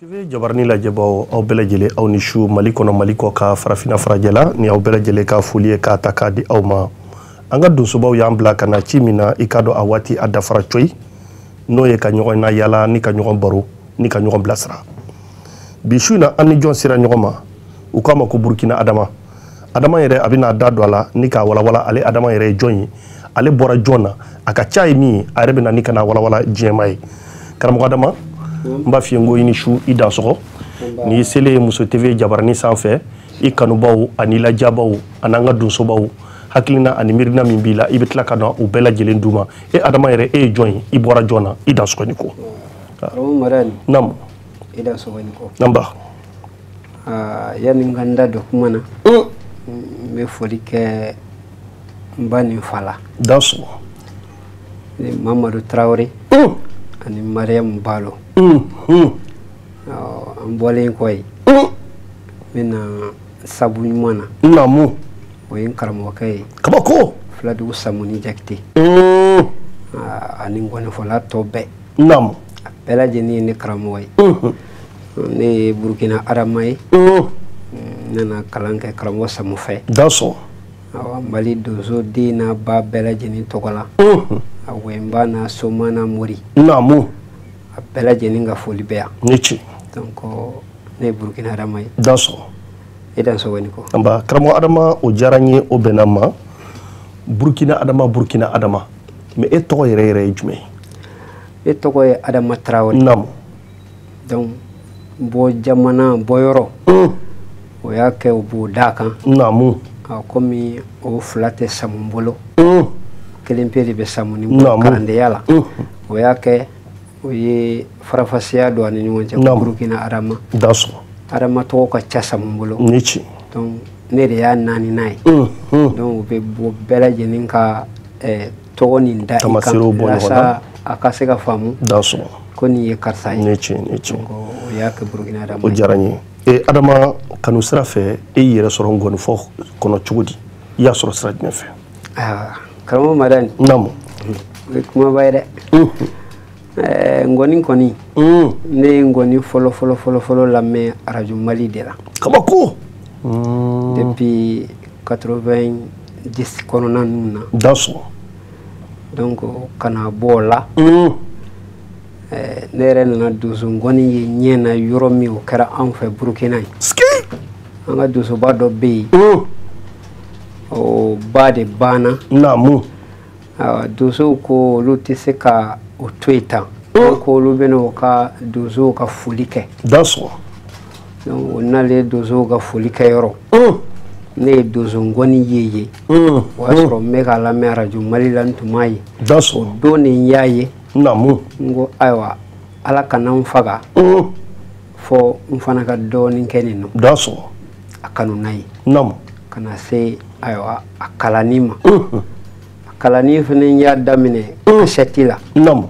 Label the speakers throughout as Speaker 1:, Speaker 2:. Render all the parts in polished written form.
Speaker 1: TV jabarani lajɛbaw aw bɛɛ lajɛlen aw ni su Mali kɔnɔ Mali kɔ ka farafinna farajɛla ni aw bɛɛ lajɛlen ka foli ye k'a ta k'a di aw ma. An ka donsobaw y'an bila ka na ci min na i k'a dɔn a waati a dafara coyi n'o ye ka ɲɔgɔn na yala ni ka ɲɔgɔn baro ni ka ɲɔgɔn bilasira. Bi su in na an ni jɔn sera ɲɔgɔn ma, u k'a ma ko Burkina Adama. Adama yɛrɛ a bɛna da don a la ni k'a walawala ale Adama yɛrɛ ye jɔn ye, ale bɔra jɔn na, a ka ca ye min ye, a yɛrɛ bɛna ni ka na walawala diɲɛma ye. Karamɔgɔ Adama, n b'a f'i ye n ko i ni su i dansɔgɔ. N'i selen Muso TV jabarani sanfɛ, i kanubaw ani lajabaw ani an ka donsobaw hakilina ani miirina min b'i la, i bɛ tila ka na u bɛɛ lajɛlen d'u ma. E Adama yɛrɛ, e ye jɔn ye, i bɔra jɔn na, i dansɔgɔ ni ko.
Speaker 2: Karamɔgɔ Madani.
Speaker 1: Naamu.
Speaker 2: I dansɔgɔ ni ko.
Speaker 1: Nba.
Speaker 2: Yanni n ka n da don kuma na, n bɛ foli kɛ n ba ni n fa la.
Speaker 1: Dansɔgɔ.
Speaker 2: Ni Mamadu Tarawele. Ani Mariam Balo. An bɔlen kɔ yen, n bɛna sabu ɲuman na.
Speaker 1: Naamu.
Speaker 2: O ye n karamɔgɔkɛ ye.
Speaker 1: Kabako.
Speaker 2: Filadugu Samuni Jakite. Ani ngɔnifɔla tɔ bɛɛ.
Speaker 1: Naamu.
Speaker 2: A bɛɛ lajɛlen ye ne karamɔgɔ ye. Ne ye Burkina Adama ye. N nana kalan kɛ karamɔgɔ Samu fɛ.
Speaker 1: Dansɔgɔ.
Speaker 2: Awa, Mali donso den n'a ba bɛɛ lajɛlen tɔgɔ la. A wɛnba n'a soma n'a mori.
Speaker 1: Naamu.
Speaker 2: A bɛɛ lajɛlen ka foli bɛ yan.
Speaker 1: Ni ce.
Speaker 2: Donc ne ye Burkina Adama ye.
Speaker 1: Dansɔgɔ.
Speaker 2: E dansɔgɔ ni ko.
Speaker 1: Nba karamɔgɔ Adama, o diyara n ye, o bɛnna n ma. Burkina Adama, Burkina Adama. Mais e tɔgɔ yɛrɛ yɛrɛ ye jumɛn ye?
Speaker 2: E tɔgɔ ye Adama Tarawele.
Speaker 1: Naamu.
Speaker 2: Donc bɔ jamana bɔyɔrɔ. O y'a kɛ o b'o d'a kan.
Speaker 1: Naamu.
Speaker 2: Komi o fila tɛ Samu bolo. Kelen pe de bɛ Samu ni bolo kalandenya la. O y'a kɛ o ye farafasiya don a ni ɲɔgɔn cɛ. Burkina Adama.
Speaker 1: Dansɔgɔ.
Speaker 2: Adama tɔgɔ ka ca Samu bolo.
Speaker 1: Ni ce.
Speaker 2: Donc ne de y'a naaninan ye. Donc u bɛ bɔ bɛɛ lajɛlen ka tɔgɔ nin da i kan walasa a ka se ka faamu.
Speaker 1: Dansɔgɔ.
Speaker 2: Ko nin ye karisa ye.
Speaker 1: Ni ce, ni ce.
Speaker 2: Donc o y'a kɛ Burkina Adama ye.
Speaker 1: O diyara n ye. E Adama, kanu sira fɛ, e y'i yɛrɛ sɔrɔ ngɔnifɔ kɔnɔ cogo di? I y'a sɔrɔ sira jumɛn fɛ?
Speaker 2: Karamɔgɔ Madani.
Speaker 1: Naamu.
Speaker 2: O ye kumaba ye dɛ. Ngɔni kɔni, ne ye ngɔni fɔlɔ fɔlɔ fɔlɔ fɔlɔ lamɛn Radio Mali de la.
Speaker 1: Kabako.
Speaker 2: Depuis 90 kɔnɔna ninnu na.
Speaker 1: Dansɔgɔ.
Speaker 2: Donc ka na bɔ o la. Ne yɛrɛ nana donso ngɔni ye ɲɛ na yɔrɔ min, o kɛra anw fɛ Burukina ye. An ka donsoba dɔ bɛ yen. O ba de banna.
Speaker 1: Naamu.
Speaker 2: Donsow ko olu tɛ se ka o to yen tan. Ko olu bɛna o ka donsow ka foli kɛ.
Speaker 1: Dansɔgɔ.
Speaker 2: Donc o nalen donsow ka foli kɛ yɔrɔ. Ne ye donso ngɔni ye yen. O y'a sɔrɔ n bɛ k'a lamɛn Radio Mali la, n tun m'a ye.
Speaker 1: Dansɔgɔ.
Speaker 2: O don de n y'a ye.
Speaker 1: Naamu.
Speaker 2: N ko ayiwa, Ala kana n faga. Fɔ n fana ka dɔɔnin kɛ nin nɔ.
Speaker 1: Dansɔgɔ.
Speaker 2: A kanu n'a ye.
Speaker 1: Naamu.
Speaker 2: Ka na se ayiwa a kalanni ma. A kalanni fana n y'a daminɛ kasɛti la.
Speaker 1: Naamu.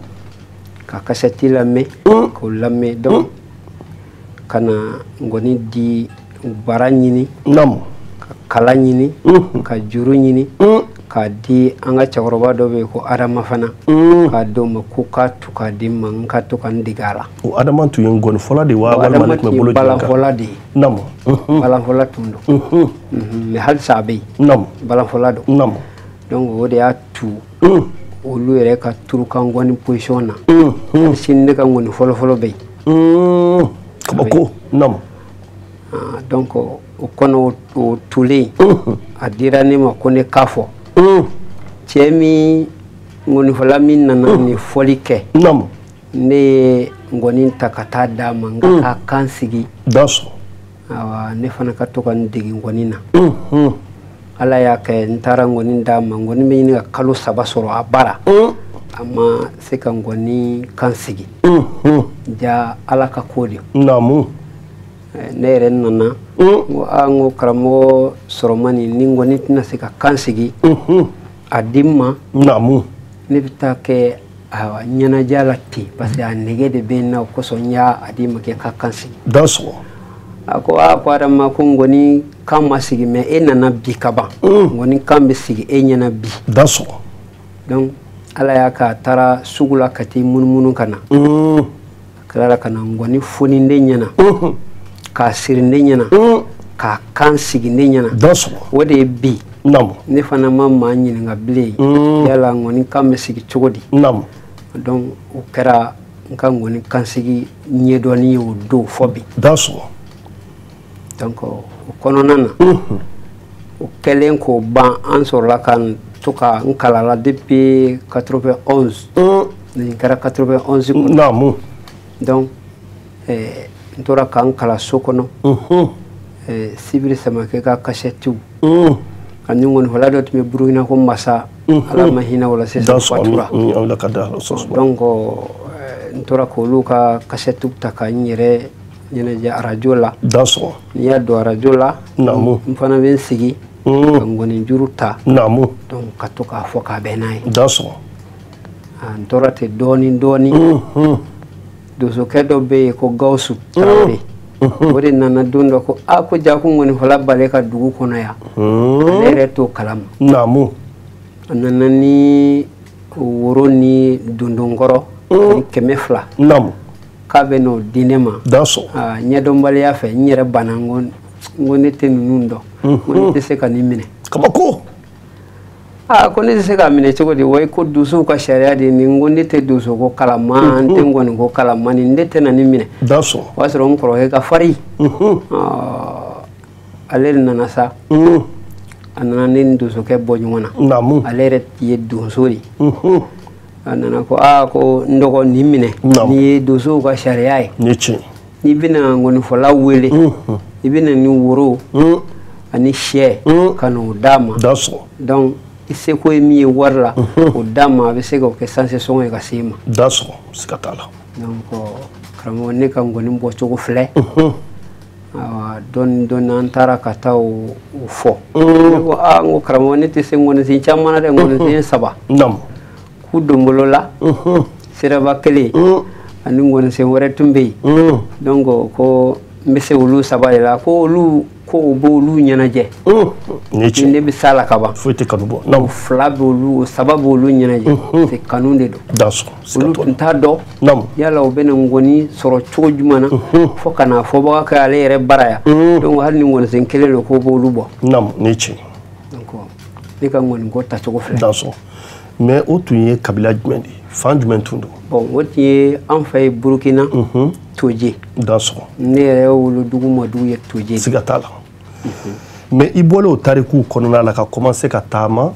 Speaker 2: Ka kasɛti lamɛn. K'o lamɛn donc ka na ngɔni di bara ɲini.
Speaker 1: Naamu.
Speaker 2: Ka kala ɲini. Ka juru ɲini. K'a di an ka cɛkɔrɔba dɔ bɛ yen ko Adama fana. K'a d'o ma ko k'a tu k'a di n ma, n ka to ka n dege a la.
Speaker 1: O Adama tun ye ngɔnifɔla de ye wa walima ale tun bɛ bolo jumɛn kan?
Speaker 2: Balanfɔla de ye.
Speaker 1: Naamu.
Speaker 2: Balanfɔla tun don. Mais halisa a bɛ yen.
Speaker 1: Naamu.
Speaker 2: Balanfɔla don.
Speaker 1: Naamu.
Speaker 2: Donc o de y'a tu olu yɛrɛ ka turukan ngɔni position na. Hali sini ne ka ngɔni fɔlɔ fɔlɔ bɛ yen.
Speaker 1: Kabako. Naamu.
Speaker 2: Donc o kɔnɔ o tulen, a dira ne ma ko ne k'a fɔ. Cɛ min ngɔnifɔla min nana nin fɔli kɛ.
Speaker 1: Naamu.
Speaker 2: Ne ye ngɔni ta ka taa d'a ma, n ka kan sigi.
Speaker 1: Dansɔgɔ.
Speaker 2: Awa, ne fana ka to ka n dege ngɔni na. Ala y'a kɛ n taara ngɔni d'a ma, ngɔni bɛ ɲini ka kalo 3 sɔrɔ a bara. A ma se ka ngɔni kan sigi. Ja Ala ka ko de.
Speaker 1: Naamu.
Speaker 2: Ne yɛrɛ nana, n ko aa, n ko karamɔgɔ Sɔrɔmani, ni ngɔni tɛna se ka kan sigi. A di n ma.
Speaker 1: Naamu.
Speaker 2: Ne bɛ taa kɛ ayiwa ɲɛnajɛ la ten, parce que a nege de bɛ n na, o kosɔn n y'a di ma kɛ ka kan sigi.
Speaker 1: Dansɔgɔ.
Speaker 2: A ko aa, ko Adama, ko ngɔni kan ma sigi, mais e nana bi ka ban. Ngɔni kan bɛ sigi e ɲɛna bi.
Speaker 1: Dansɔgɔ.
Speaker 2: Donc Ala y'a kɛ a taara sugu la ka t'i munumunu ka na. Tilala ka na ngɔni foni ne ɲɛna, k'a siri ne ɲɛna, k'a kan sigi ne ɲɛna. O de ye bi ne fana ma maa ɲininka bilen yala ngɔni kan bɛ sigi cogo di. Donc o kɛra n ka ngɔni kansigi ɲɛdɔnni ye o don fɔ bi. Donc o kɔnɔna na, o kɛlen k'o ban, an sɔrɔla ka to ka n kalala depuis 91. Nin kɛra 91 kɔnɔ. Donc n tora ka n kalan so kɔnɔ, Sibiri Samakɛ ka kasɛtiw ani ngɔnifɔla dɔ tun bɛ Burukina ko Masa, Ala ma hinɛ o la sisan, fatura. Donc n tora k'olu ka kasɛtiw ta ka n yɛrɛ ɲɛnajɛ arajo la. N'i y'a don arajo la, n fana bɛ n sigi ka ngɔni juru ta, donc ka to k'a fɔ k'a bɛn n'a ye. N tora ten dɔɔni dɔɔni. Donsokɛ dɔ bɛ yen ko Gawusu Tarawele, o de nana don dɔ ko a ko ja ko ngɔnifɔla b'ale ka dugu kɔnɔ yan, ale yɛrɛ t'o kalama. A nana ni woro ni dondonkɔrɔ ani 200, k'a bɛ n'o di ne ma. Ɲɛdɔnbaliya fɛ n yɛrɛ banna, n ko ne tɛ ninnu dɔn, n ko ne tɛ se ka nin minɛ.
Speaker 1: Kabako.
Speaker 2: Aa, ko ne tɛ se k'a minɛ cogo di? Wa ko donsow ka sariya de nin, n ko ne tɛ donso ko kalama, n tɛ ngɔni ko kalama, nin ne tɛ na nin minɛ. O y'a sɔrɔ n kɔrɔkɛ ka farin, ale de nana sa, a nana ne ni donsokɛ bɔ ɲɔgɔn na. Ale yɛrɛ ye donso de ye. A nana ko aa ko n dɔgɔ nin minɛ, nin ye donsow ka sariya ye. N'i bɛna ngɔnifɔla wele, i bɛna ni woro ani sɛ ka n'o d'a ma. Donc i seko ye min ye wari la, o d'a ma, a bɛ se k'o kɛ sanse sɔngɔ ye ka se i ma.
Speaker 1: Siga t'a la.
Speaker 2: Donc karamɔgɔ, ne ka ngɔni bɔcogo filɛ. Ayiwa, dɔɔni dɔɔni an taara ka taa o fɔ. Ne ko aa, n ko karamɔgɔ, ne tɛ se ngɔnisen caman na dɛ, ngɔnisen 3. K'u donbolo la, siraba kelen ani ngɔnisen wɛrɛ tun bɛ yen. Donc ko n bɛ se olu 3 de la, ko olu ko u b'olu ɲɛnajɛ. Ni ne bɛ s'a la ka ban.
Speaker 1: Foyi tɛ kanu bɔ.
Speaker 2: O 2 b'olu, o 3 b'olu ɲɛnajɛ. C'est kanu de don. Olu tun t'a dɔn. Yala u bɛna ngɔni sɔrɔ cogo jumɛn na, fo ka n'a fɔbaga kɛ ale yɛrɛ bara yan. Donc hali ni ngɔnisen kelen don, k'o b'olu bɔ. Donc ne ka ngɔni ko tacogo filɛ.
Speaker 1: Mais o tun ye kabila jumɛn de ye? Fan jumɛn tun don?
Speaker 2: Bon, o tun ye an fɛ yen Burukina, Toje. Ne yɛrɛ wolodugu mɔdugu ye Toje.
Speaker 1: Siga t'a la. Mais i bɔlen o tarikuw kɔnɔna la ka commencer ka taama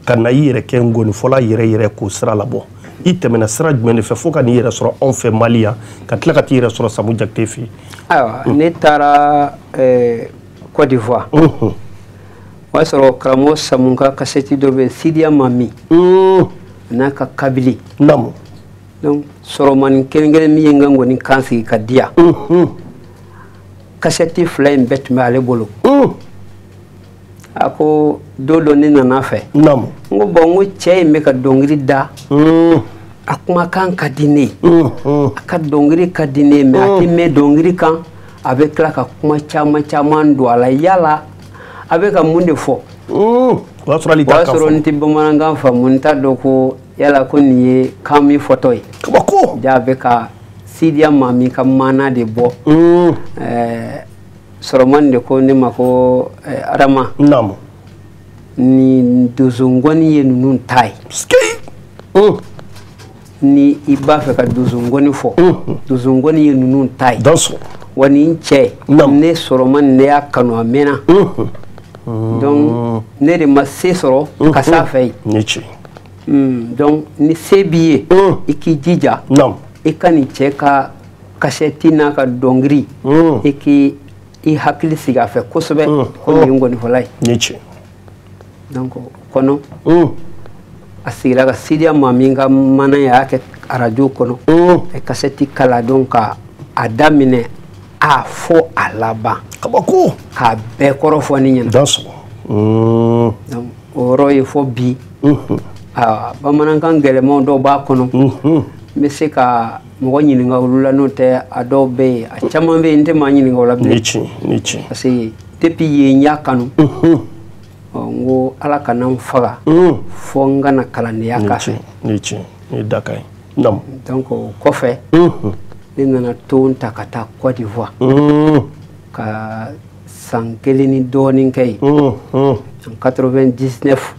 Speaker 1: ka na i yɛrɛ kɛ ngɔnifɔla yɛrɛ yɛrɛ k'o sira labɔ, i tɛmɛna sira jumɛn de fɛ fo ka n'i yɛrɛ sɔrɔ anw fɛ Mali yan, ka tila ka t'i yɛrɛ sɔrɔ Samu Jakite fɛ yen?
Speaker 2: Ayiwa, ne taara Côte d'Ivoire. O y'a sɔrɔ karamɔgɔ Samu ka kasɛti dɔ bɛ yen, Sidiya Mami n'a ka kabili. Donc sɔrɔmani kelen kelen min ye n ka ngɔni kan sigi ka di yan, kasɛti 2 in bɛɛ tun bɛ ale bolo. A ko don dɔ ne nana fɛ, n ko bɔn, n ko cɛ in bɛ ka dɔnkili da, a kumakan ka di ne ye, a ka dɔnkili ka di ne ye, mais a tɛ mɛn dɔnkili kan, a bɛ tila ka kuma caman caman don a la. Yala a bɛ ka mun de fɔ?
Speaker 1: O y'a
Speaker 2: sɔrɔ n tɛ bamanankan faamu, n t'a dɔn ko yala ko nin ye kan min fɔtɔ ye.
Speaker 1: Kabako.
Speaker 2: Ja bɛ ka Sidiya Mami ka maana de bɔ. Sɔrɔmani de ko ne ma ko Adama, ni donsongɔni ye ninnu ta ye. Ni i b'a fɛ ka donsongɔni fɔ, donsongɔni ye ninnu ta ye. Wa nin cɛ, ne Sɔrɔmani, ne y'a kanu a mɛnna. Donc ne de ma se sɔrɔ ka s'a fɛ yen. Donc ni se b'i ye, i k'i jija, i ka nin cɛ ka kasɛti n'a ka dɔnkili, i k'i i hakili sigi a fɛ kosɛbɛ, ko nin ye ngɔnifɔla ye. Donc o kɔnɔ, a sigira ka Sidiya Mami ka mana ye, a y'a kɛ arajo kɔnɔ, a ye kasɛti kala, donc ka a daminɛ a fɔ a laban.
Speaker 1: Kabako.
Speaker 2: K'a bɛɛ kɔrɔ fɔ ne ɲɛna. Donc o yɔrɔ ye fɔ bi. Bamanankan gɛlɛmanw dɔw b'a kɔnɔ, n bɛ se ka mɔgɔ ɲininka olu la, n'o tɛ a dɔw bɛ yen, a caman bɛ yen, n tɛ maa ɲininka o la bilen. Parce que depuis yen n y'a kanu. N ko Ala kana n faga fo n kana kalandenya k'a fɛ.
Speaker 1: Ni tiɲɛ, ni dakan ye.
Speaker 2: Donc o kɔfɛ ne nana ton ta ka taa Côte d'Ivoire ka san kelen ni dɔɔnin kɛ yen. En 99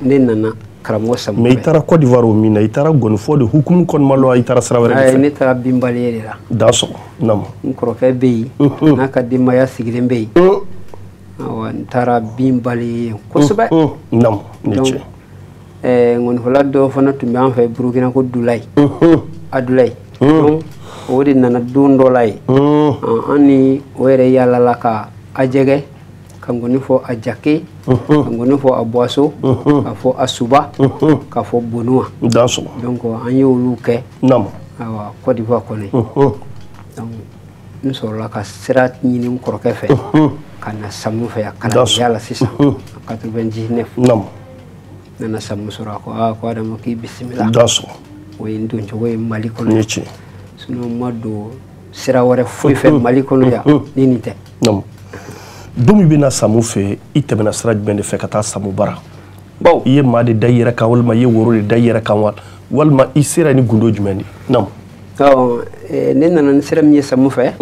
Speaker 2: ne nana karamɔgɔ Samu.
Speaker 1: Mais i taara Côte d'Ivoire o min na, i taara gɔnifɔ de hukumu kɔnɔna la, i taara sira wɛrɛ de fɛ?
Speaker 2: Ne taara Binbaliye de la.
Speaker 1: Dansɔgɔ, naamu.
Speaker 2: N kɔrɔkɛ bɛ yen, n'a ka denbaya sigilen bɛ yen. Awɔ, n taara Binbaliye kosɛbɛ.
Speaker 1: Naamu, ni ce.
Speaker 2: Ŋɔnifɔla dɔ fana tun bɛ an fɛ Burukina ko Dulayi. Adulayi. Donc o de nana don dɔ la yen. An ni o yɛrɛ yaalala ka Ajɛgɛ, ka ngɔni fɔ a Jake, ka ngɔni fɔ a Boiso, ka fɔ a Suba, ka fɔ Bonuwa.
Speaker 1: Dansɔgɔ.
Speaker 2: Donc an y'olu kɛ.
Speaker 1: Naamu.
Speaker 2: Awa, Côte d'Ivoire kɔnɔ. Donc n sɔrɔla ka sira ɲini n kɔrɔkɛ fɛ ka na Samu fɛ yan kalandenya la sisan en 99.
Speaker 1: Naamu.
Speaker 2: N nana Samu sɔrɔ, a ko aa, ko Adama, k'i bisimila.
Speaker 1: Dansɔgɔ.
Speaker 2: O ye n don cogo ye Mali kɔnɔ.
Speaker 1: Ni ce.
Speaker 2: Sinon n ma don sira wɛrɛ foyi fɛ Mali kɔnɔ yan ni nin tɛ.
Speaker 1: Naamu. Don min bɛ na Samu fɛ, i tɛmɛna sira jumɛn de fɛ ka taa Samu bara?
Speaker 2: Bon.
Speaker 1: I ye maa de da i yɛrɛ kan, walima i ye woro de da i yɛrɛ kan wa? Walima i sera ni gundo jumɛn de? Naamu.
Speaker 2: Ne nana ni sira min ye Samu fɛ,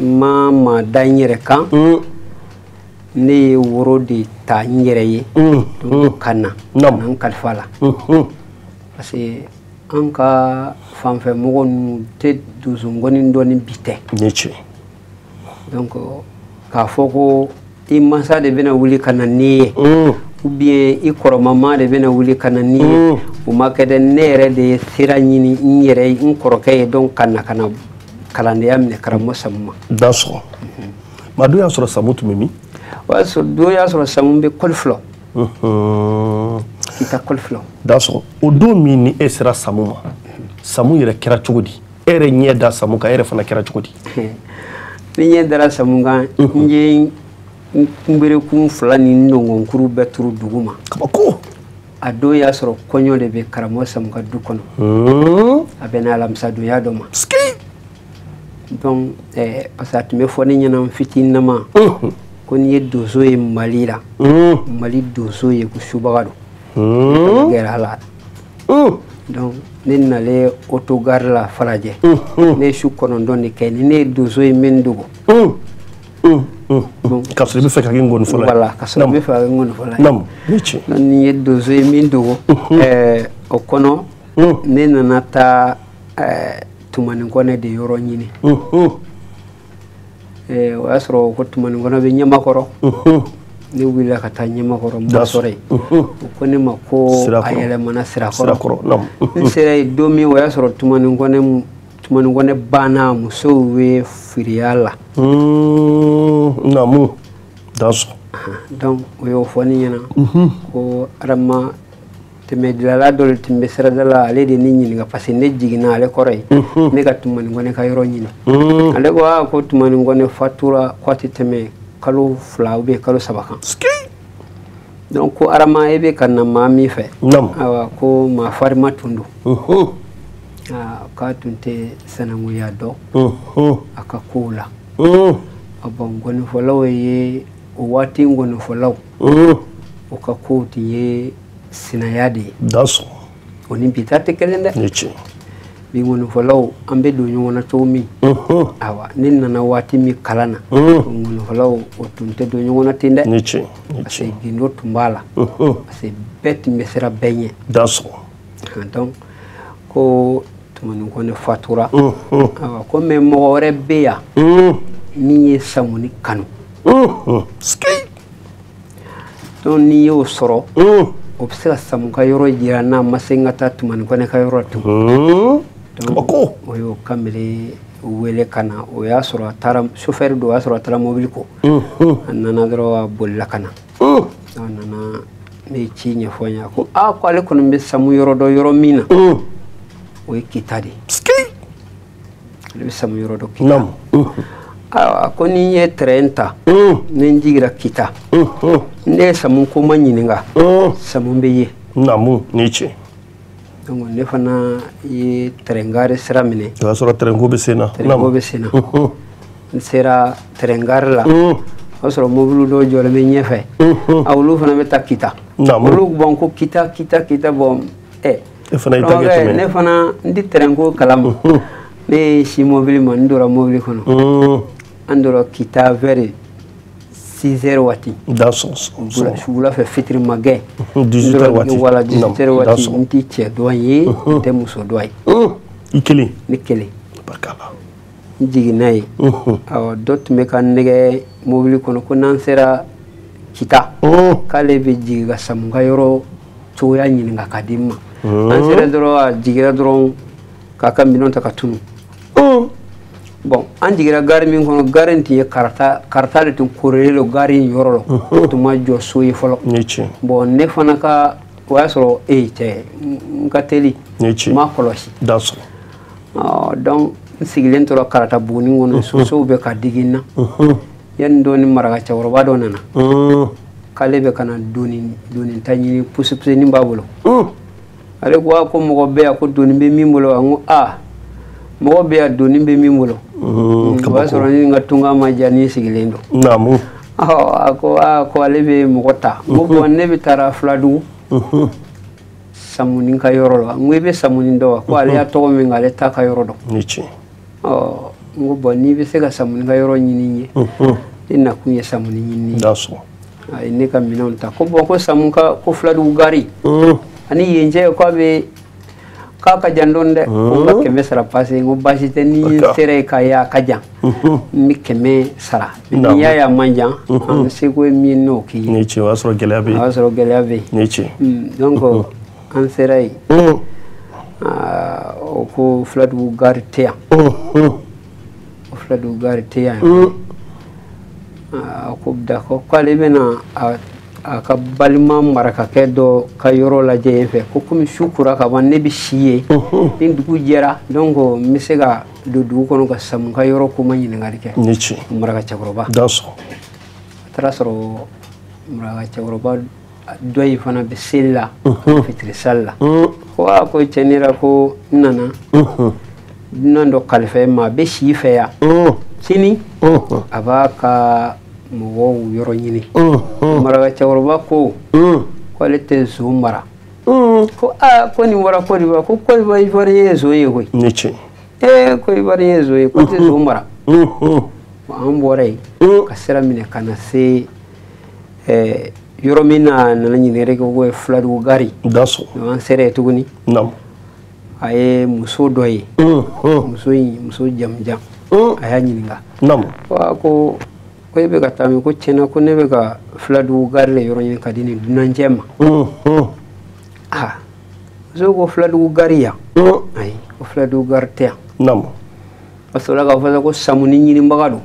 Speaker 2: n ma maa da n yɛrɛ kan. Ne ye woro de ta n yɛrɛ ye. Donc ka na. Ka na n kalifa la. Parce que an ka fanfɛmɔgɔ ninnu tɛ donsongɔni dɔn ni bi tɛ.
Speaker 1: Ni ce.
Speaker 2: Donc k'a fɔ ko i mansa de bɛna wuli ka na n'i ye, ou bien i kɔrɔmama de bɛna wuli ka na n'i ye, o ma kɛ dɛ. Ne yɛrɛ de ye sira ɲini n yɛrɛ ye, n kɔrɔkɛ ye, donc ka na kalandenya minɛ karamɔgɔ Samu ma.
Speaker 1: Dansɔgɔ. Maa don y'a sɔrɔ Samu tun bɛ min?
Speaker 2: O y'a sɔrɔ don y'a sɔrɔ Samu bɛ Kɔlifilɔ. Kita Kɔlifilɔ.
Speaker 1: Dansɔgɔ. O don min ni e sera Samu ma, Samu yɛrɛ kɛra cogo di? E yɛrɛ ɲɛ da Samu kan, e yɛrɛ fana kɛra cogo di?
Speaker 2: Ni ɲɛ dara Samu kan, n ye n kunberekun fila ni n nɔngɔnkuru bɛɛ turu dugu ma.
Speaker 1: Kabako.
Speaker 2: A don y'a sɔrɔ kɔɲɔ de bɛ karamɔgɔ Samu ka du kɔnɔ. A bɛnna alamisadonya dɔ ma. Donc parce que a tun bɛ fɔ ne ɲɛna n fitininama ko n'i ye donso ye Mali la, Mali donso ye ko subaga don. Gɛrɛ a la. Donc ne nalen autogare la Falajɛ, ne ye su 9 de kɛ ni ne ye donso ye min dogo.
Speaker 1: K'a sɔrɔ i bɛ fɛ ka kɛ ngɔnifɔla ye.
Speaker 2: Voilà, k'a sɔrɔ n bɛ fɛ ka kɛ ngɔnifɔla ye.
Speaker 1: Naamu, ni ce.
Speaker 2: Donc ni ye donso ye min dogo, o kɔnɔ ne nana taa Tumani Kɔnɛ de yɔrɔ ɲini. O y'a sɔrɔ ko Tumani Kɔnɛ bɛ Ɲamakɔrɔ. Ne wulila ka taa Ɲamakɔrɔ, n ba sɔrɔ yen. O ko ne ma ko a yɛlɛmana Sirakɔrɔ. N sera yen don min, o y'a sɔrɔ Tumani Kɔnɛ banna, musow bɛ firiya la.
Speaker 1: Naamu, dansɔgɔ.
Speaker 2: Donc o y'o fɔ ne ɲɛna ko Adama tɛmɛdilala dɔ de tun bɛ sirada la, ale de ne ɲininka parce que ne jiginna ale kɔrɔ yen, ne ka Tumani Kɔnɛ ka yɔrɔ ɲini. Ale ko aa, ko Tumani Kɔnɛ fatura ko a tɛ tɛmɛ kalo 2 ou bien kalo 3 kan. Donc ko Adama, e bɛ ka na maa min fɛ, ayiwa, ko maa farima tun don. K'a tun tɛ sanankunya dɔn a ka kow la. Bon, ngɔnifɔlaw ye o waati ngɔnifɔlaw, o ka kow tun ye sinaya de ye.
Speaker 1: Dansɔgɔ.
Speaker 2: O ni bi ta tɛ kelen dɛ.
Speaker 1: Ni ce.
Speaker 2: Bi ngɔnifɔlaw an bɛ don ɲɔgɔn na cogo min, awa, ne nana waati min kalan na, ngɔnifɔlaw o tun tɛ don ɲɔgɔn na ten dɛ.
Speaker 1: Ni ce.
Speaker 2: Parce que gindo tun b'a la. Parce que bɛɛ tun bɛ siran bɛɛ ɲɛ.
Speaker 1: Dansɔgɔ.
Speaker 2: Donc ko Tumani Kɔnɛ fatura. Awa, ko mais mɔgɔ wɛrɛ bɛ yan min ye Samuni kanu. Donc n'i y'o sɔrɔ, o bɛ se ka Samu ka yɔrɔ jira n'a ma se n ka taa Tumani Kɔnɛ ka yɔrɔ tugun. Donc o y'o kamalen wele ka na. O y'a sɔrɔ a taara chauffeur don, o y'a sɔrɔ a taara mobili ko. A nana dɔrɔn, a bolila ka na. A nana, ne ye ci ɲɛfɔ n ye, a ko aa, ko ale kɔni bɛ Samu yɔrɔ dɔn yɔrɔ min na, o ye Kita de ye. Ale bɛ Samu yɔrɔ dɔn Kita. Ayiwa, ko ni n ye train ta, ni n jiginra Kita, ne ye Samu ko ma ɲininka, Samu bɛ ye.
Speaker 1: Naamu, ni ce.
Speaker 2: Donc ne fana ye train gare sira minɛ.
Speaker 1: O y'a sɔrɔ train ko bɛ sen na.
Speaker 2: Train ko bɛ sen na. N sera train gare la, o y'a sɔrɔ mobili dɔw jɔlen bɛ ɲɛfɛ. A olu fana bɛ taa Kita. Olu bon ko Kita, Kita, Kita, bon.
Speaker 1: E fana y'i ta kɛ jumɛn?
Speaker 2: Ne fana n tɛ terrain ko kalama. Ne ye si mobili ma, n donna mobili kɔnɔ. An donna Kita vers 6 heures waati. Wula fɛ fitiri ma gɛn.
Speaker 1: 18 heures waati.
Speaker 2: Voilà, 18 heures waati. N tɛ cɛ dɔn ye, n tɛ muso dɔn ye.
Speaker 1: I kelen?
Speaker 2: Ne kelen.
Speaker 1: Barikala.
Speaker 2: N jiginna yen. Awɔ, dɔ tun bɛ ka n nɛgɛ mobili kɔnɔ ko n'an sera Kita, k'ale bɛ jigin ka Samu ka yɔrɔ cogoya ɲininka ka di n ma. An sera dɔrɔn, a jiginra dɔrɔn k'a ka minɛnw ta ka tunu. Bon, an jiginra gari min kɔnɔ, gari in tun ye karata, karata de tun korilen don gari in yɔrɔ la. O tun ma jɔ so ye fɔlɔ. Bon, ne fana ka o y'a sɔrɔ cɛ n ka teli. N ma kɔlɔsi. Donc n sigilen tora karata buguni kɔnɔ, sosow bɛ ka digi n na. Yanni dɔɔni maraka cɛkɔrɔba dɔ nana. K'ale bɛ ka na doni ta ɲini, pusi-pusinin b'a bolo. Ale ko ko mɔgɔ bɛ yan ko doni bɛ min bolo, n ko aa mɔgɔ bɛ yan doni bɛ min bolo. O y'a sɔrɔ ni n ka tunga ma diya ni sigilen don.
Speaker 1: Naamu.
Speaker 2: A ko aa ko ale bɛ mɔgɔ ta. N ko bon, ne bɛ taara Filadugu. Samuni ka yɔrɔ la. N ko i bɛ Samuni dɔn wa? Ko ale y'a tɔgɔ min k'ale t'a ka yɔrɔ dɔn.
Speaker 1: Ni tiɲɛ.
Speaker 2: N ko bon, n'i bɛ se ka Samuni ka yɔrɔ ɲini n ye. Ne nakun ye Samuni ɲini ye. A ye ne ka minɛnw ta. Ko bon, ko Samu ka ko Filadugu gari. Ani yen cɛ k'a bɛ k'a ka jan dɔɔni dɛ. Ko n ka 100 sara parce que n ko baasi tɛ, ni n sera yen k'a ye a ka jan. N bɛ 100 sara. N'i y'a ye a man jan, an seko ye min ye n'o k'i ye.
Speaker 1: Ni tiɲɛ, o y'a sɔrɔ gɛlɛya bɛ yen.
Speaker 2: O y'a sɔrɔ gɛlɛya bɛ yen.
Speaker 1: Ni tiɲɛ.
Speaker 2: Donc an sera yen. O ko Filadugu gari tɛ yan. O Filadugu gari tɛ yan. A ko d'accord, k'ale bɛna a ka balima marakakɛ dɔ ka yɔrɔ lajɛ yen fɛ, ko komi su kora ka ban, ne bɛ si yen, ni dugu jɛra donc n bɛ se ka don dugu kɔnɔ ka Samu ka yɔrɔ ko ma ɲininkali kɛ.
Speaker 1: Ni tiɲɛ.
Speaker 2: Maraka cɛkɔrɔba. A taara sɔrɔ maraka cɛkɔrɔba dɔ in fana bɛ seli la, fitiri sali la. Ko aa ko cɛ ne yɛrɛ ko n nana dunan dɔ kalifa e ma, a bɛ si fɛ yan. Sini a b'a ka mɔgɔw yɔrɔ ɲini. Maraka cɛkɔrɔba ko k'ale tɛ zon mara. Ko aa ko nin bɔra Côte d'Ivoire, ko Côte d'Ivoire ye zon ye koyi.
Speaker 1: Ni tiɲɛ.
Speaker 2: Ee Côte d'Ivoire ye zon ye, ko tɛ zon mara. An bɔra yen ka sira minɛ ka na se yɔrɔ min na, a nana ɲininkali kɛ ko ye Filadugu gari. An sera yen tuguni. A ye muso dɔ ye. Muso in, muso jamujan. A y'a ɲininka. Ko ko e bɛ ka taa min? Ko tiɲɛna ko ne bɛ ka Filadugu gari de yɔrɔ ɲini ka di nin dunancɛ ma. Aa, muso ko Filadugu gari yan? Ayi, ko Filadugu gari tɛ yan. A sɔrɔla k'a fɔ ko Samuni ɲinibaga don.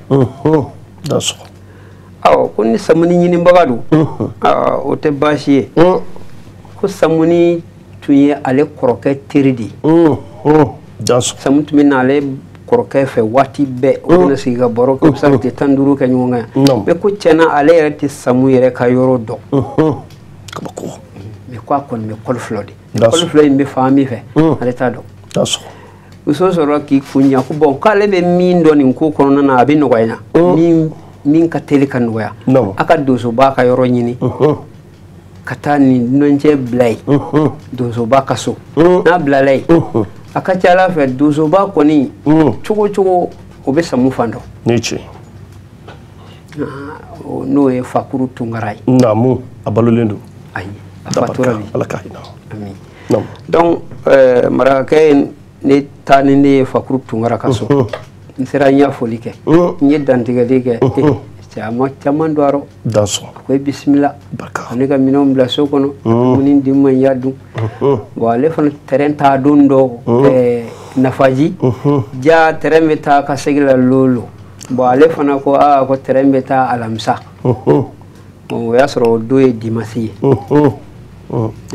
Speaker 2: Awɔ, ko ni Samuni ɲinibaga don, o tɛ baasi ye. Ko Samuni tun ye ale kɔrɔkɛ teri de ye. Samu tun bɛ na ale kɔrɔkɛ fɛ waati bɛɛ, o bɛna sigi ka baro kɛ, u bɛ se ka tile 15 kɛ ɲɔgɔn kan yan. Mais ko tiɲɛna ale yɛrɛ tɛ Samu yɛrɛ ka yɔrɔ dɔn.
Speaker 1: Kabako.
Speaker 2: Mais ko a kɔni bɛ kɔli fila de. Kɔli fila in bɛ fan min fɛ, ale t'a dɔn. Muso sɔrɔla k'i kun ɲɛ ko bon, k'ale bɛ min dɔn nin ko kɔnɔna na, a bɛ nɔgɔya na. Min ka teli ka nɔgɔya. A ka donsoba ka yɔrɔ ɲini. Ka taa nin dunancɛ bila yen. Donsoba ka so. N'a bilala yen, a ka ca Ala fɛ donsoba kɔni cogo cogo o bɛ Samu fan dɔn.
Speaker 1: Ni tiɲɛ.
Speaker 2: N'o ye Fakuru Tunkara ye.
Speaker 1: Naamu, a balolen don.
Speaker 2: Ayi, a fatura bi.
Speaker 1: Ala ka hinɛ.
Speaker 2: Ami. Donc marakakɛ ye ne taa ni ne ye Fakuru Tunkara ka so. N sera, n y'a foli kɛ. N ye dantigɛli kɛ. Cɛ a ma caman don a rɔ. A ko i bisimila. A ne ka minɛnw bila so kɔnɔ. Dumuni di n ma, n y'a dun. Bon, ale fana terrain taa don dɔ Nafaji. Ja terrain bɛ taa ka segin la lolo. Bon, ale fana ko aa ko terrain bɛ taa alamisa. Bon, o y'a sɔrɔ o don ye dimanche ye.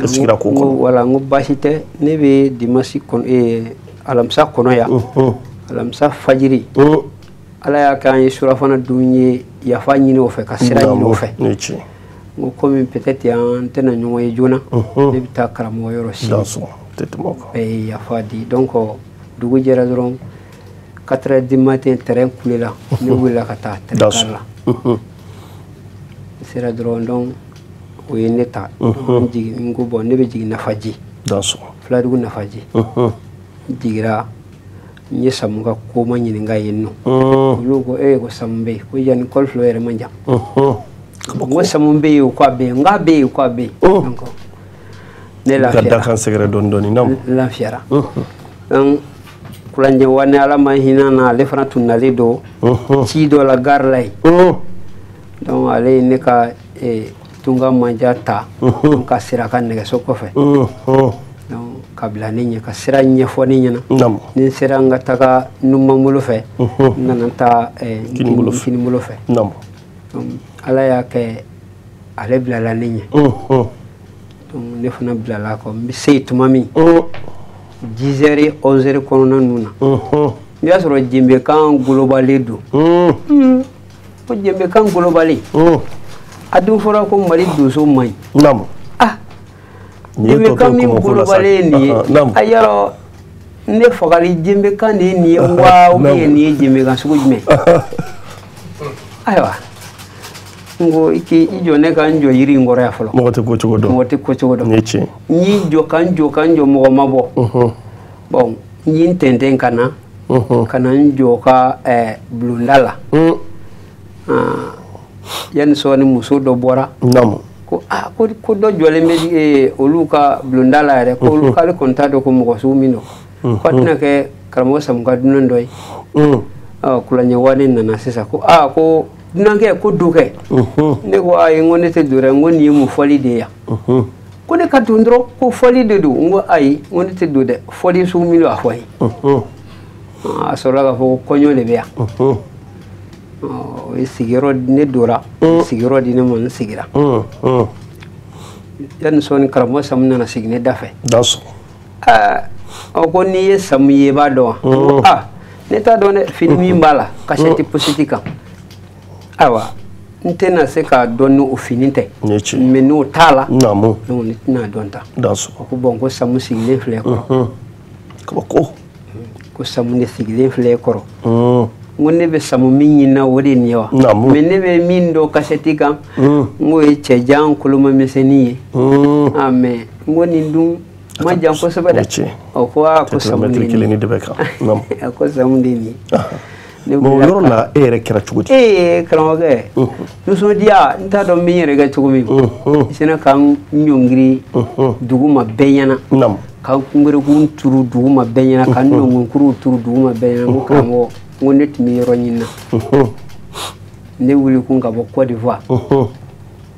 Speaker 1: E sigira k'o kɔnɔ.
Speaker 2: Voilà, n ko baasi tɛ, ne bɛ dimanche kɔnɔ, alamisa kɔnɔ yan. Alamisa fajiri. Ala y'a kɛ an ye surafana dun ye, yafa ɲini o fɛ, ka sira ɲini o fɛ.
Speaker 1: Ni tiɲɛ.
Speaker 2: N ko komi peut-être an tɛna ɲɔgɔn ye joona, ne bɛ taa karamɔgɔ yɔrɔ sini. Bɛɛ ye yafa di. Donc dugu jɛra dɔrɔn, 4 heures du matin terrain kulela, ne wulila ka taa terrain kari la. N sera dɔrɔn, donc o ye ne ta. N jigin, n ko bon, ne bɛ jigin Nafaji. Filadugu Nafaji. N jigira n ye Samu ka koma ɲininka yen nɔ. Olu ko ko Samu bɛ yen, ko yanni kɔli fila yɛrɛ man jan. N ko Samu bɛ yen, o ko a bɛ yen, n k'a bɛ yen, ko a bɛ yen. Donc ne lafiyara.
Speaker 1: Ka dakan sɛgɛrɛ dɔɔni dɔɔni. Naamu.
Speaker 2: N lafiyara. Donc Kulanjɛ Wane, Ala ma hinɛ na, ale fana tun nalen don ci dɔ la gare la yen. Donc ale ye ne ka tunga manja ta ka sira a ka nɛgɛso kɔfɛ. Donc ka bila ne ɲɛ ka sira ɲɛfɔ ne ɲɛna. Ni n sera n ka taga numanbolo fɛ, n nana taa kinibolo fɛ. Donc Ala y'a kɛ ale bilala ne ɲɛ. Donc ne fana bilala a kɔ. N bɛ se yen tuma min, 10 heures 11 heures kɔnɔna ninnu na, i y'a sɔrɔ jenbekan golobalen don. Ko jenbekan golobalen, a dun fɔra ko Mali donso man ɲi. Ah, jenbekan min golobalen nin ye, a yɔrɔ ne fagali jenbekan de ye nin ye wa, ou bien nin ye jenbekan sugu jumɛn? Ayiwa, n ko i k'i jɔ ne ka n jɔ yiri in kɔrɔ yan fɔlɔ.
Speaker 1: Mɔgɔ tɛ ko cogo dɔn.
Speaker 2: Mɔgɔ tɛ ko cogo dɔn.
Speaker 1: Nin ye tiɲɛ.
Speaker 2: N y'i jɔ ka n jɔ ka n jɔ, mɔgɔ ma bɔ. Bon, n y'i tɛntɛn ka na ka na n jɔ ka bulonda la. Yanni sɔɔni muso dɔ bɔra. Ko aa, ko dɔ jɔlen bɛ olu ka bulonda la yɛrɛ, ko olu k'ale kɔni t'a dɔn ko mɔgɔ sugu min don. Ko a tɛna kɛ karamɔgɔ Samu ka dunan dɔ ye. Kulanjɛ Wane nana sisan ko aa, ko dunankɛ, ko do kɛ. Ne ko ayi, n ko ne tɛ don dɛ, n ko nin ye mun fɔli de ye yan? Ko ne ka don dɔrɔn, ko fɔli de don. N ko ayi, n ko ne tɛ don dɛ, fɔli sugu min don, a fɔ n ye. A sɔrɔla k'a fɔ ko kɔɲɔ de bɛ yan. O ye sigiyɔrɔ, ne dora sigiyɔrɔ di ne ma, n sigira. Yanni sɔɔni karamɔgɔ Samu nana sigi ne da fɛ. Ɔ ko n'i ye Samu ye, i b'a dɔn wa? N ko aa, ne t'a dɔn dɛ, fini min b'a la kasɛti positi kan. Ayiwa, n tɛna se k'a dɔn ni o fini tɛ, mais n'o t'a la, donc ne tɛna dɔn ta. Ko bon, ko Samu sigilen filɛ kɔrɔ.
Speaker 1: Kabako.
Speaker 2: Ko Samu de sigilen filɛ kɔrɔ. N ko ne bɛ Samu min ɲini na, o de ye nin ye wa? Mais ne bɛ min dɔn kasɛti kan, n k'o ye cɛjan koloma misɛnnin ye. Ah, mais n ko nin dun ma jan kosɛbɛ dɛ. Ɔ ko aa, ko Samu de ye nin ye. A ko Samu de ye nin ye.
Speaker 1: Bon, o yɔrɔ la e yɛrɛ kɛra cogo di?
Speaker 2: Ee karamɔgɔkɛ, nisɔndiya, n t'a dɔn n bɛ n yɛrɛ kɛ cogo min. N sina ka n ɲɔngiri dugu ma bɛɛ ɲɛna, ka n kunberekun turu dugu ma bɛɛ ɲɛna, ka n nɔngɔnkuruw turu dugu ma bɛɛ ɲɛna. N ko karamɔgɔ, n ko ne tun bɛ yɔrɔ ɲini na, ne wuli kun ka bɔ Côte d'Ivoire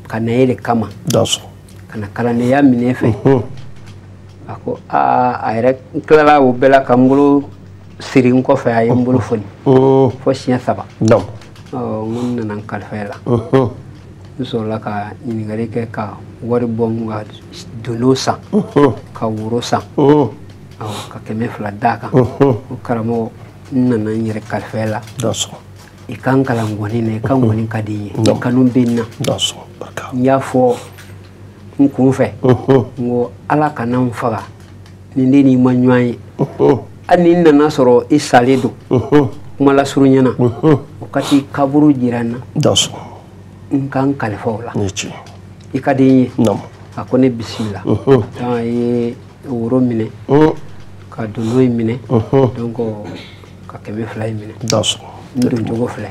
Speaker 2: ka na e de kama, ka na kalandenya minɛ fɛ. A ko aa, a yɛrɛ n tilala o bɛɛ la ka n bolo siri n kɔfɛ, a ye n bolo foni fo siɲɛ 3. Ɔ n ko n nana n kalifa e la. N sɔrɔla ka ɲininkali kɛ ka wari bɔ n ka dono san, ka woro san, awɔ, ka 200 d'a kan. Ko karamɔgɔ, n nana n yɛrɛ kalifa e la, i ka n kalan ngɔni na, i ka ngɔni ka di n ye, i kanu bɛ n na. N y'a fɔ n kun fɛ, n ko Ala kana n faga ni ne n'i ma ɲɔgɔn ye, hali ni n nana sɔrɔ i salen don, kuma lasurunya na, o ka t'i kaburu jira n na, n ka n kalifa o la, i ka di n ye. A ko ne bisimila. A ye woro minɛ, ka dono in minɛ, donc ka 200 in minɛ. N don cogo filɛ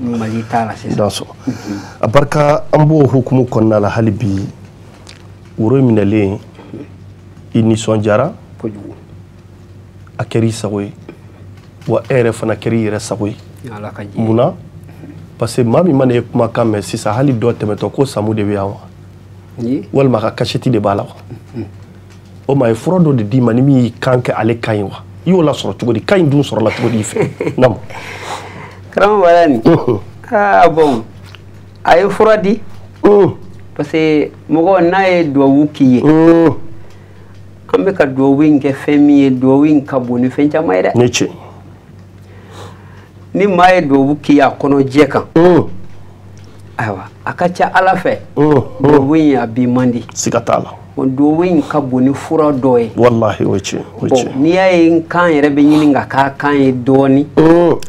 Speaker 2: Mali t'a la sisan.
Speaker 1: A barika, an b'o hukumu kɔnɔna la hali bi. Woro minɛlen, i nisɔndiyara
Speaker 2: kojugu.
Speaker 1: A kɛra i sago ye wa, e yɛrɛ fana kɛra i yɛrɛ sago ye. Munna? Parce que maa min mana e kumakan mɛn sisan, hali dɔ tɛmɛtɔ ko Samu de bɛ yan wa, walima a ka kasɛti de b'a la wa, o ma ye fura dɔ de d'i ma ni min y'i kan kɛ ale kan ye wa, i y'o lasɔrɔ cogo di? Kan in dun sɔrɔla cogo di i fɛ? Naamu.
Speaker 2: Karamɔgɔ Balani, ah bon, a ye fura di, parce que mɔgɔ n'a ye duwawu k'i ye, an bɛ ka duwawu in kɛ fɛn min ye, duwawu in ka bon ni fɛn caman ye dɛ.
Speaker 1: Ni tiɲɛ.
Speaker 2: Ni maa ye duwawu k'i ye a kɔnɔ jɛ kan, ayiwa, a ka ca Ala fɛ, duwawu in a bi man di.
Speaker 1: Siga t'a la.
Speaker 2: Bon, duwawu in ka bon ni fura dɔ ye.
Speaker 1: Walahi, o ye tiɲɛ, o ye tiɲɛ.
Speaker 2: N'i y'a ye n kan yɛrɛ bɛ ɲini ka k'a kan ye dɔɔni,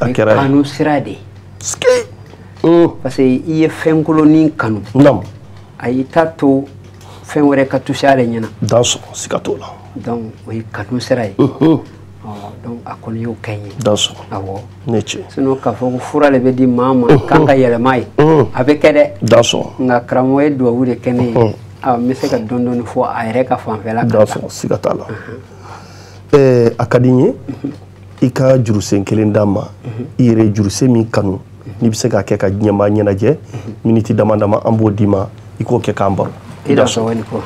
Speaker 1: a kɛra ye
Speaker 2: kanu sira de ye. Parce que i ye fɛn kolonin kanu. A y'i ta to fɛn wɛrɛ ka toucher ale ɲɛna.
Speaker 1: Dansɔn, siga t'o la.
Speaker 2: Donc o ye kanu sira ye. Donc a kɔni y'o kɛ n ye. Awɔ.
Speaker 1: Ne ce.
Speaker 2: Sinon k'a fɔ ko fura de bɛ di maa ma k'an ka yɛlɛma ye. A bɛ kɛ dɛ. Nka karamɔgɔ ye duwawu de kɛ ne ye. N bɛ se ka dɔɔni dɔɔni fɔ a yɛrɛ ka fanfɛla kan.
Speaker 1: Siga t'a la. A ka di n ye i ka jurusen kelen d'a ma. I yɛrɛ ye jurusen min kanu n'i bɛ se k'a kɛ ka diɲɛmaa ɲɛnajɛ miniti dama dama an b'o d'i ma i k'o kɛ k'an baro.
Speaker 2: I da sɔn wali ko.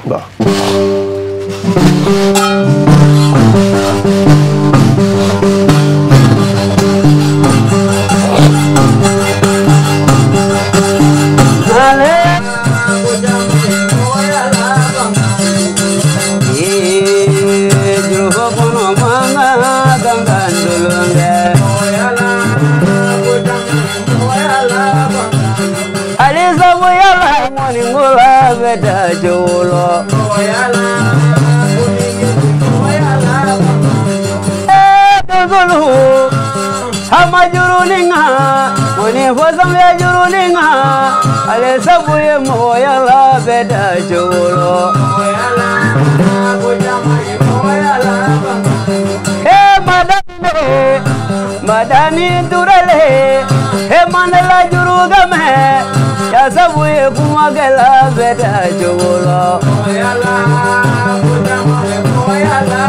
Speaker 2: Madani durale he mandala jurugame ya sabu ye kumagela beda jogolo yala yala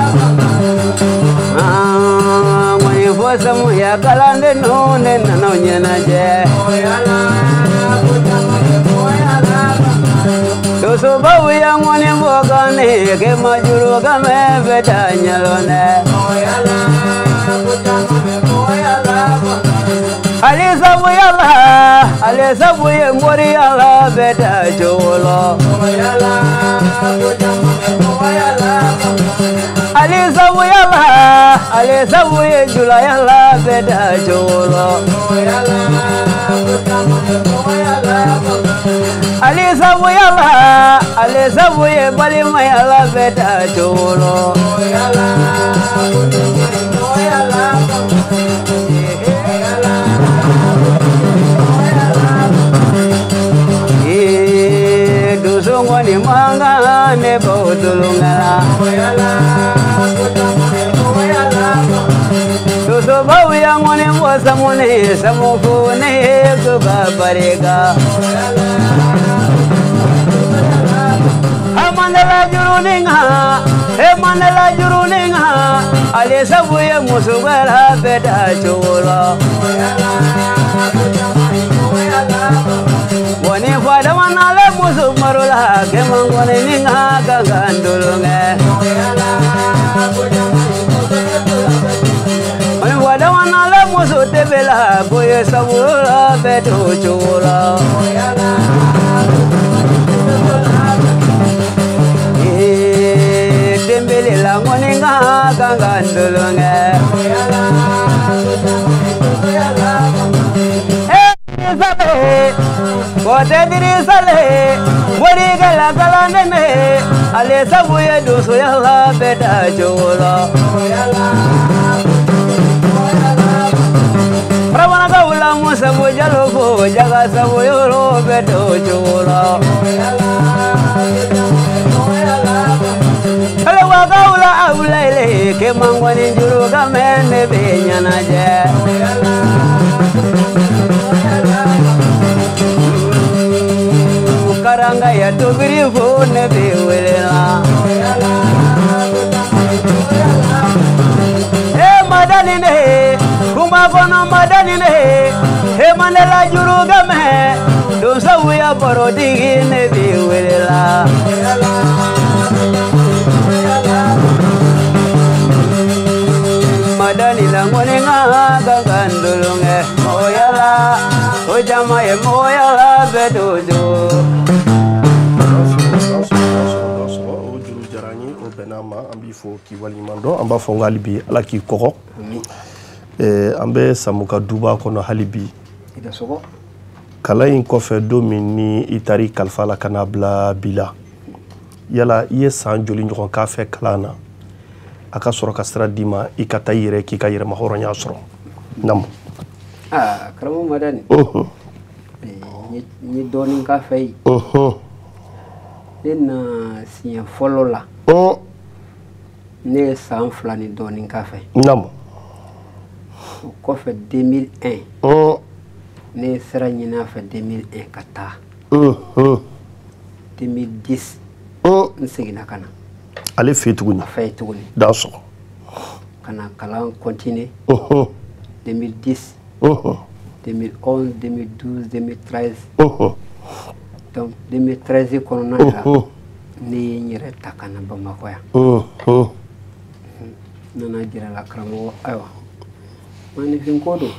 Speaker 2: ah mai fosamu ya kalande no ne nano nyana je yala doso bawu ya ngone mbogane ke majurugame beda nyalone yala Ale sabu ye mori ala beda jolo. Ale sabu ye jula yala beda jolo. Ale sabu ye balima yala beda jolo. Dusungoni manga ne bodulunga Dusu bawiya ngoni wasamune samufune kubabarega Amandala juruninga Mandala juruninga Ale sabuye musubala beda chulo Wani fada wanale musu marula kemangone ninga kagandulunge Wani fada wanale musu tebela boye sabula bedo chula Tembele la ngoninga kagandulunge Kote sale, wari gala galandene, ale sabuye dusu yala beda jola. Pravana kaula musa bujalo fo jaga sabuyo bedo jola. Ale wakaula aulele ke mangwani juru kamene benyana je. Karanga ya tobiri fo ne be welela E madani ne kuma kono madani ne e mandala juru game donsa ya parodigi ne be welela Madani la ngone nga gangandulunge moyala o jama ye moyala bedojo.
Speaker 1: An b'i fo k'i waleɲuman dɔn an b'a fɔ n ko hali bi ala k'i kɔgɔ an bɛ Samu ka duba kɔnɔ hali bi kalan in kɔfɛ don min ni i taar'i kalifa la ka n'a bila bi la yala i ye san joli ɲɔgɔn k'a fɛ kalan na a ka sɔrɔ ka sira d'i ma i ka taa i yɛrɛ k'i ka yɛrɛmahɔrɔnya sɔrɔ naamu.
Speaker 2: Karamɔgɔ Madani n ye dɔɔnin k'a fɛ yen ne na siɲɛ fɔlɔ la. Ne ye san 2 ni dɔɔnin k'a fɛ.
Speaker 1: Naamu.
Speaker 2: O kɔfɛ 2001. Ne ye sira ɲini a fɛ 2001 ka taa. 2010. N seginna ka na.
Speaker 1: Ale fɛ yen tuguni.
Speaker 2: A fɛ yen tuguni.
Speaker 1: Dansɔgɔ.
Speaker 2: Ka na kalan continuer. 2010. 2011, 2012, 2013. Donc 2013 kɔnɔna la, ne ye n yɛrɛ ta ka na Bamakɔ yan. N nana jira la karamɔgɔ, ayiwa, maninfin ko don.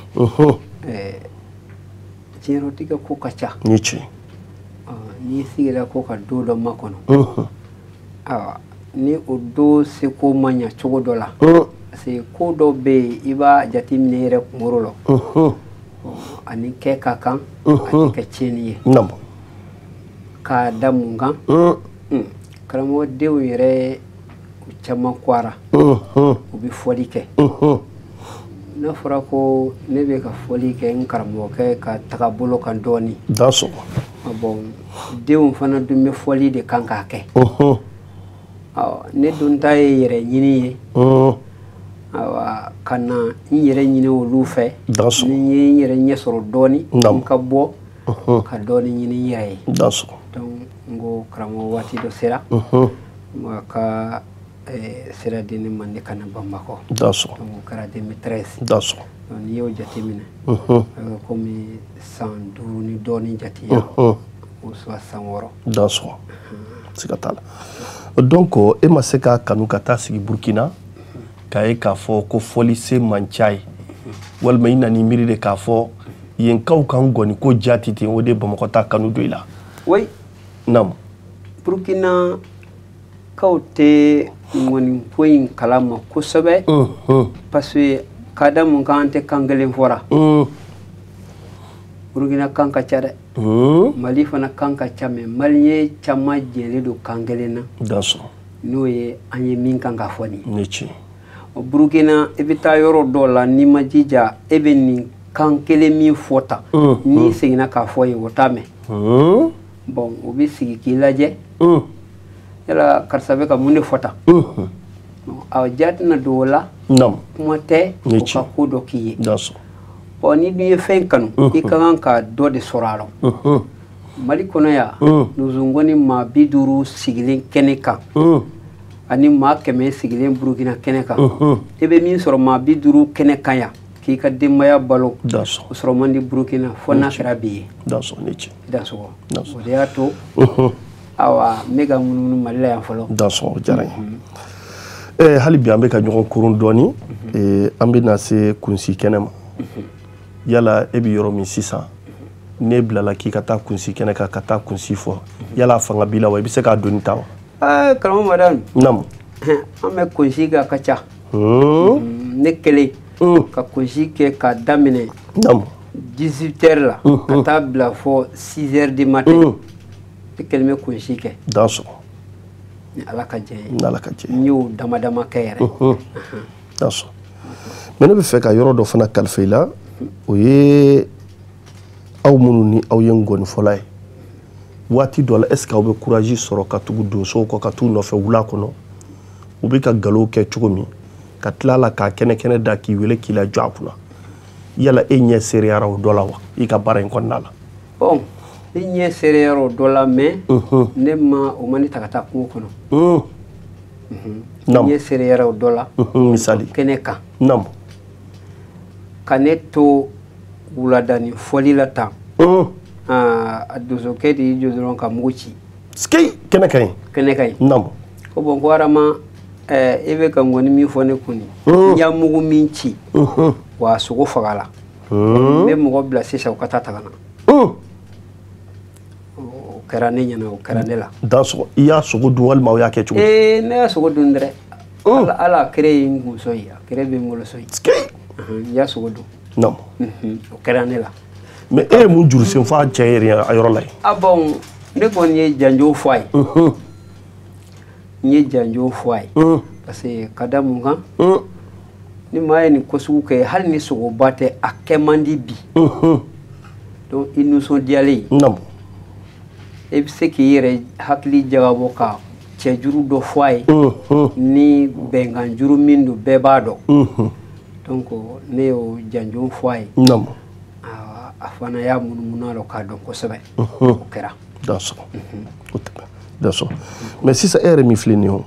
Speaker 2: Diɲɛlatigɛ ko ka ca.
Speaker 1: Ni tiɲɛ.
Speaker 2: N'i sigira ko ka don dɔ makɔnɔ. Ayiwa, ni o don seko ma ɲa cogo dɔ la. Parce que ko dɔ bɛ yen, i b'a jateminɛ i yɛrɛ kunkolo la. Ani kɛ ka kan, a tɛ kɛ tiɲɛni ye.
Speaker 1: Naamu.
Speaker 2: K'a da mun kan? Karamɔgɔ denw yɛrɛ u caman kwara. U bɛ fɔli kɛ. N'a fɔra ko ne bɛ ka fɔli kɛ n karamɔgɔkɛ ka tagabolo kan dɔɔnin.
Speaker 1: Dansɔgɔ.
Speaker 2: Bon, denw fana dun bɛ fɔli de kan k'a kɛ. Ne dun ta ye yɛrɛ ɲini ye. Ayiwa, ka na n yɛrɛ ɲini olu fɛ.
Speaker 1: Dansɔgɔ.
Speaker 2: Ni n ye n yɛrɛ ɲɛ sɔrɔ dɔɔnin, n ka bɔ ka dɔɔnin ɲini n yɛrɛ ye.
Speaker 1: Dansɔgɔ.
Speaker 2: Donc n ko karamɔgɔ waati dɔ sera. N ka sira di ne ma, ne ka na Bamakɔ.
Speaker 1: Dansɔgɔ.
Speaker 2: Donc o kɛra 2013.
Speaker 1: Dansɔgɔ.
Speaker 2: Donc n'i y'o jateminɛ, a bɛ komi san 5 ni dɔɔnin jate yan. O soit san 6.
Speaker 1: Dansɔgɔ. Siga t'a la. Donc e ma se k'a kanu ka taa sigi Burkina, k'a ye k'a fɔ ko fɔli se man ca ye, walima i nan'i miiri de k'a fɔ yenkaw ka ngɔni ko jaati ten, o de ye Bamakɔ ta kanu don i la.
Speaker 2: Oui.
Speaker 1: Naamu.
Speaker 2: Burkina kaw tɛ ngɔni ko in kalama kosɛbɛ. Parce que ka da mun kan, an tɛ kan kelen fɔra. Burkina kan ka ca dɛ. Mali fana kan ka ca, mais maliyɛn caman jɛlen don kan kelen na.
Speaker 1: Dansɔgɔ.
Speaker 2: N'o ye an ye min kan ka fɔ nin ye.
Speaker 1: Ni tiɲɛ.
Speaker 2: Burkina, i bɛ taa yɔrɔ dɔw la, n'i ma jija, e bɛ nin kan kelen min fɔ tan, n'i seginna k'a fɔ yen, o t'a mɛn. Bon, o bɛ sigi k'i lajɛ. Yala karisa bɛ ka mun de fɔ tan? A ja tɛna don o la.
Speaker 1: Naamu.
Speaker 2: Kuma tɛ o ka ko dɔ k'i ye.
Speaker 1: Dansɔgɔ.
Speaker 2: Bon, n'i dun ye fɛn kanu, i ka kan ka dɔ de sɔrɔ a la. Mali kɔnɔ yan, nzongɔnni maa 50 sigilen kɛnɛ kan, ani maa 100 sigilen Burukina kɛnɛ kan, i bɛ min sɔrɔ maa 50 kɛnɛ kan yan k'i ka denbaya balo, o sɔrɔ man di Burukina fo n'a kɛra bi ye.
Speaker 1: Dansɔgɔ, ni ce.
Speaker 2: Dansɔgɔ. O de y'a to, awa, n bɛ ka munumunu Mali la yan fɔlɔ.
Speaker 1: Dansɔgɔ, o diyara n ye. Hali bi an bɛ ka ɲɔgɔn koron dɔɔnin, an bɛ na se kunsi kɛnɛ ma. Yala e bɛ yɔrɔ min sisan, n'e bilala k'i ka taa kunsi kɛnɛ kan ka taa kunsi fɔ, yala fanga b'i la wa, i bɛ se k'a doni ta wa?
Speaker 2: Karamɔgɔ madame.
Speaker 1: Naamu.
Speaker 2: An bɛ kunsi kɛ a ka ca. Ne kelen ka kunsi kɛ k'a daminɛ.
Speaker 1: Naamu.
Speaker 2: 18 heures la, ka taa bila fɔ 6 heures du matin. Ne kelen bɛ kunsi kɛ.
Speaker 1: Dansɔgɔ.
Speaker 2: Ni Ala ka jɛ ye.
Speaker 1: Ni Ala ka jɛ ye.
Speaker 2: N y'o dama dama kɛ yɛrɛ.
Speaker 1: Dansɔgɔ. Mais ne bɛ fɛ ka yɔrɔ dɔ fana kalifa i la, o ye aw minnu ni aw ye ngɔnifɔla ye. Waati dɔ la, est ce que aw bɛ courage sɔrɔ ka tugu donsow kɔ, ka t'u nɔfɛ wula kɔnɔ, u bɛ ka nkalon kɛ cogo min, ka tila la k'a kɛnɛ kɛnɛ da k'i wele k'i lajɔ a kunna? Yala e ɲɛ seereyara o dɔ la wa, i ka baara in kɔnɔna la?
Speaker 2: Bon, ne ɲɛ seereyara o dɔ la, mais ne ma o ma ne ta ka taa kungo kɔnɔ. Ne ɲɛ seereyara o dɔ la.
Speaker 1: Misali.
Speaker 2: Kɛnɛ kan.
Speaker 1: Naamu.
Speaker 2: Ka ne to wuladani fɔli la tan. A donsokɛ de y'i jɔ dɔrɔn ka mugu ci.
Speaker 1: Sikeyi, kɛnɛ ka ɲi.
Speaker 2: Kɛnɛ ka ɲi.
Speaker 1: Naamu.
Speaker 2: Ko bon, ko Adama, e bɛ ka ŋɔni min fɔ ne kun nin, n y'a mugu min ci, wa a sogo fagala. N bɛ mɔgɔ bila sisan u ka taa ta ka na. O kɛra ne ɲɛna, o kɛra ne la.
Speaker 1: Dansɔgɔ, i y'a sogo dun walima o y'a kɛ cogo di?
Speaker 2: Ne y'a sogo dun dɛrɛ. Ala a kɛrɛ ye n kun so ye, a kɛrɛ bɛ n bolo so ye.
Speaker 1: Sikeyi.
Speaker 2: N y'a sogo dun.
Speaker 1: Naamu.
Speaker 2: O kɛra ne la.
Speaker 1: Mais e ye mun juru sen fɔ a cɛ yɛrɛ a yɔrɔ la yen?
Speaker 2: Ah bon, ne kɔni ye janjo fɔ a ye. N ye janjo fɔ a ye. Parce que ka da mun kan, ni maa ye nin ko sugu kɛ, hali ni sogoba tɛ, a kɛ man di bi. Donc i nisɔndiyalen.
Speaker 1: Naamu.
Speaker 2: E bɛ se k'i yɛrɛ hakili jagabɔ ka Cɛjuru dɔ fɔ a ye ni bɛnkan juru min don bɛɛ b'a dɔn donc ne y'o janjo fɔ a ye a fana y'a munumunu a la k'a dɔn kosɛbɛ o kɛra.
Speaker 1: Mais sisan e yɛrɛ min filɛ nin ye o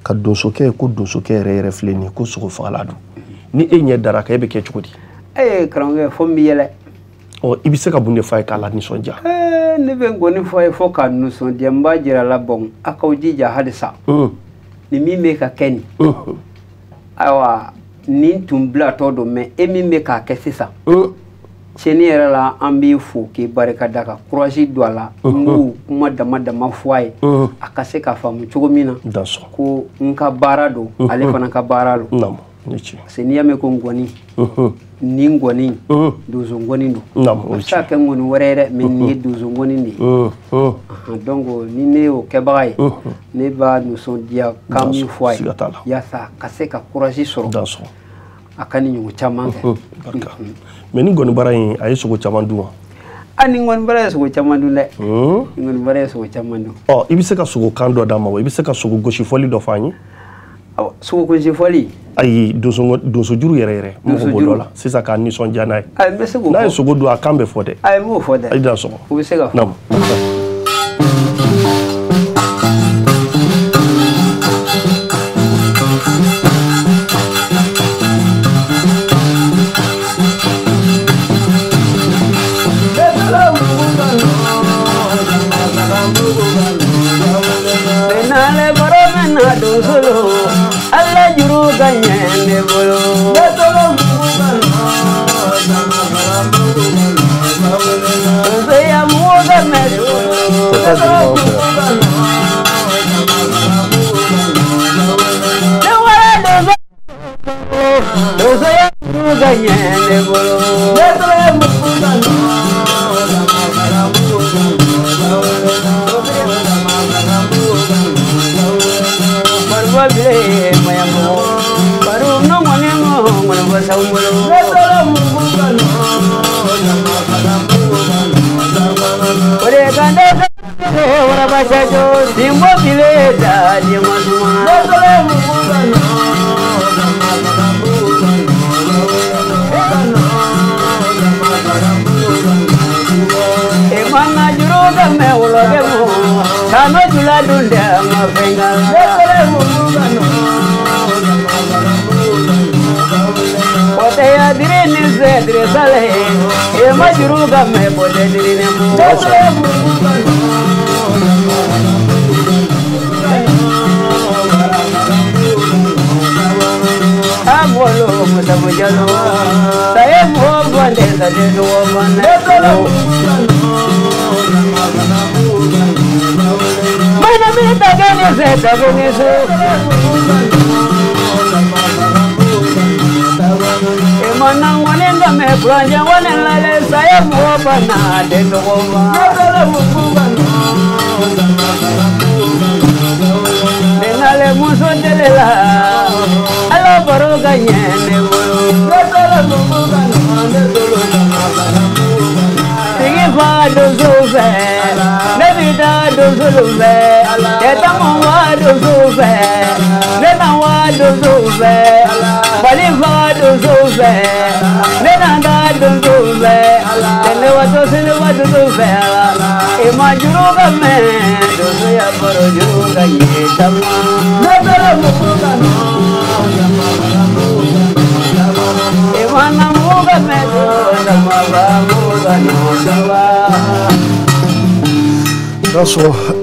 Speaker 1: ka donsokɛ ko donsokɛ yɛrɛ yɛrɛ filɛ nin ye ko sogo fagala don ni e ɲɛ dara kan e bɛ kɛ cogo di?
Speaker 2: Ee karamɔgɔkɛ fo n bɛ yɛlɛ.
Speaker 1: Ɔ i bɛ se ka mun de f'a ye k'a la nisɔndiya?
Speaker 2: Ne bɛ nkɔni fɔ a ye fo k'a nisɔndiya n b'a jira a la bɔn a k'aw jija halisa nin min bɛ ka kɛ nin ayiwa nin tun bilatɔ don mais e min bɛ k'a kɛ sisan tiɲɛni yɛrɛ la an b'i fo k'i barika da ka courage don a la n b'o kuma dama dama fɔ a ye a ka se k'a faamu cogo min na ko n ka baara don ale fana ka baara don parce que n'i y'a mɛn ko nkɔni nin nkɔni donso nkɔni don a bɛ se ka kɛ nkɔni wɛrɛ ye dɛ mais nin ye donso nkɔni de ye donc ni ne y'o kɛbaga ye ne b'a nisɔndiya kan min fɔ a ye yaasa a ka se ka courage sɔrɔ a ka nin ɲɔgɔn caman kɛ.
Speaker 1: Mais ni nkɔni baara in a ye sogo caman dun wa?
Speaker 2: A ni nkɔni baara ye sogo caman dun dɛ. Ni nkɔni baara ye sogo caman dun.
Speaker 1: Ɔ i bɛ se ka sogo kan dɔ d'an ma wa? I bɛ se ka sogo gosi fɔli dɔ fɔ an ye?
Speaker 2: Awɔ sogo gosi fɔli.
Speaker 1: Ayi donsojuru yɛrɛ yɛrɛ n mago b'o dɔ la sisan k'a nisɔndiya n'a ye.
Speaker 2: Ayi n bɛ se k'o fɔ.
Speaker 1: N'a ye sogo dun a kan bɛ fɔ dɛ.
Speaker 2: Ayi n b'o fɔ dɛ.
Speaker 1: Ayi dan sɔgɔ.
Speaker 2: O bɛ se ka fɔ.
Speaker 1: Naamu.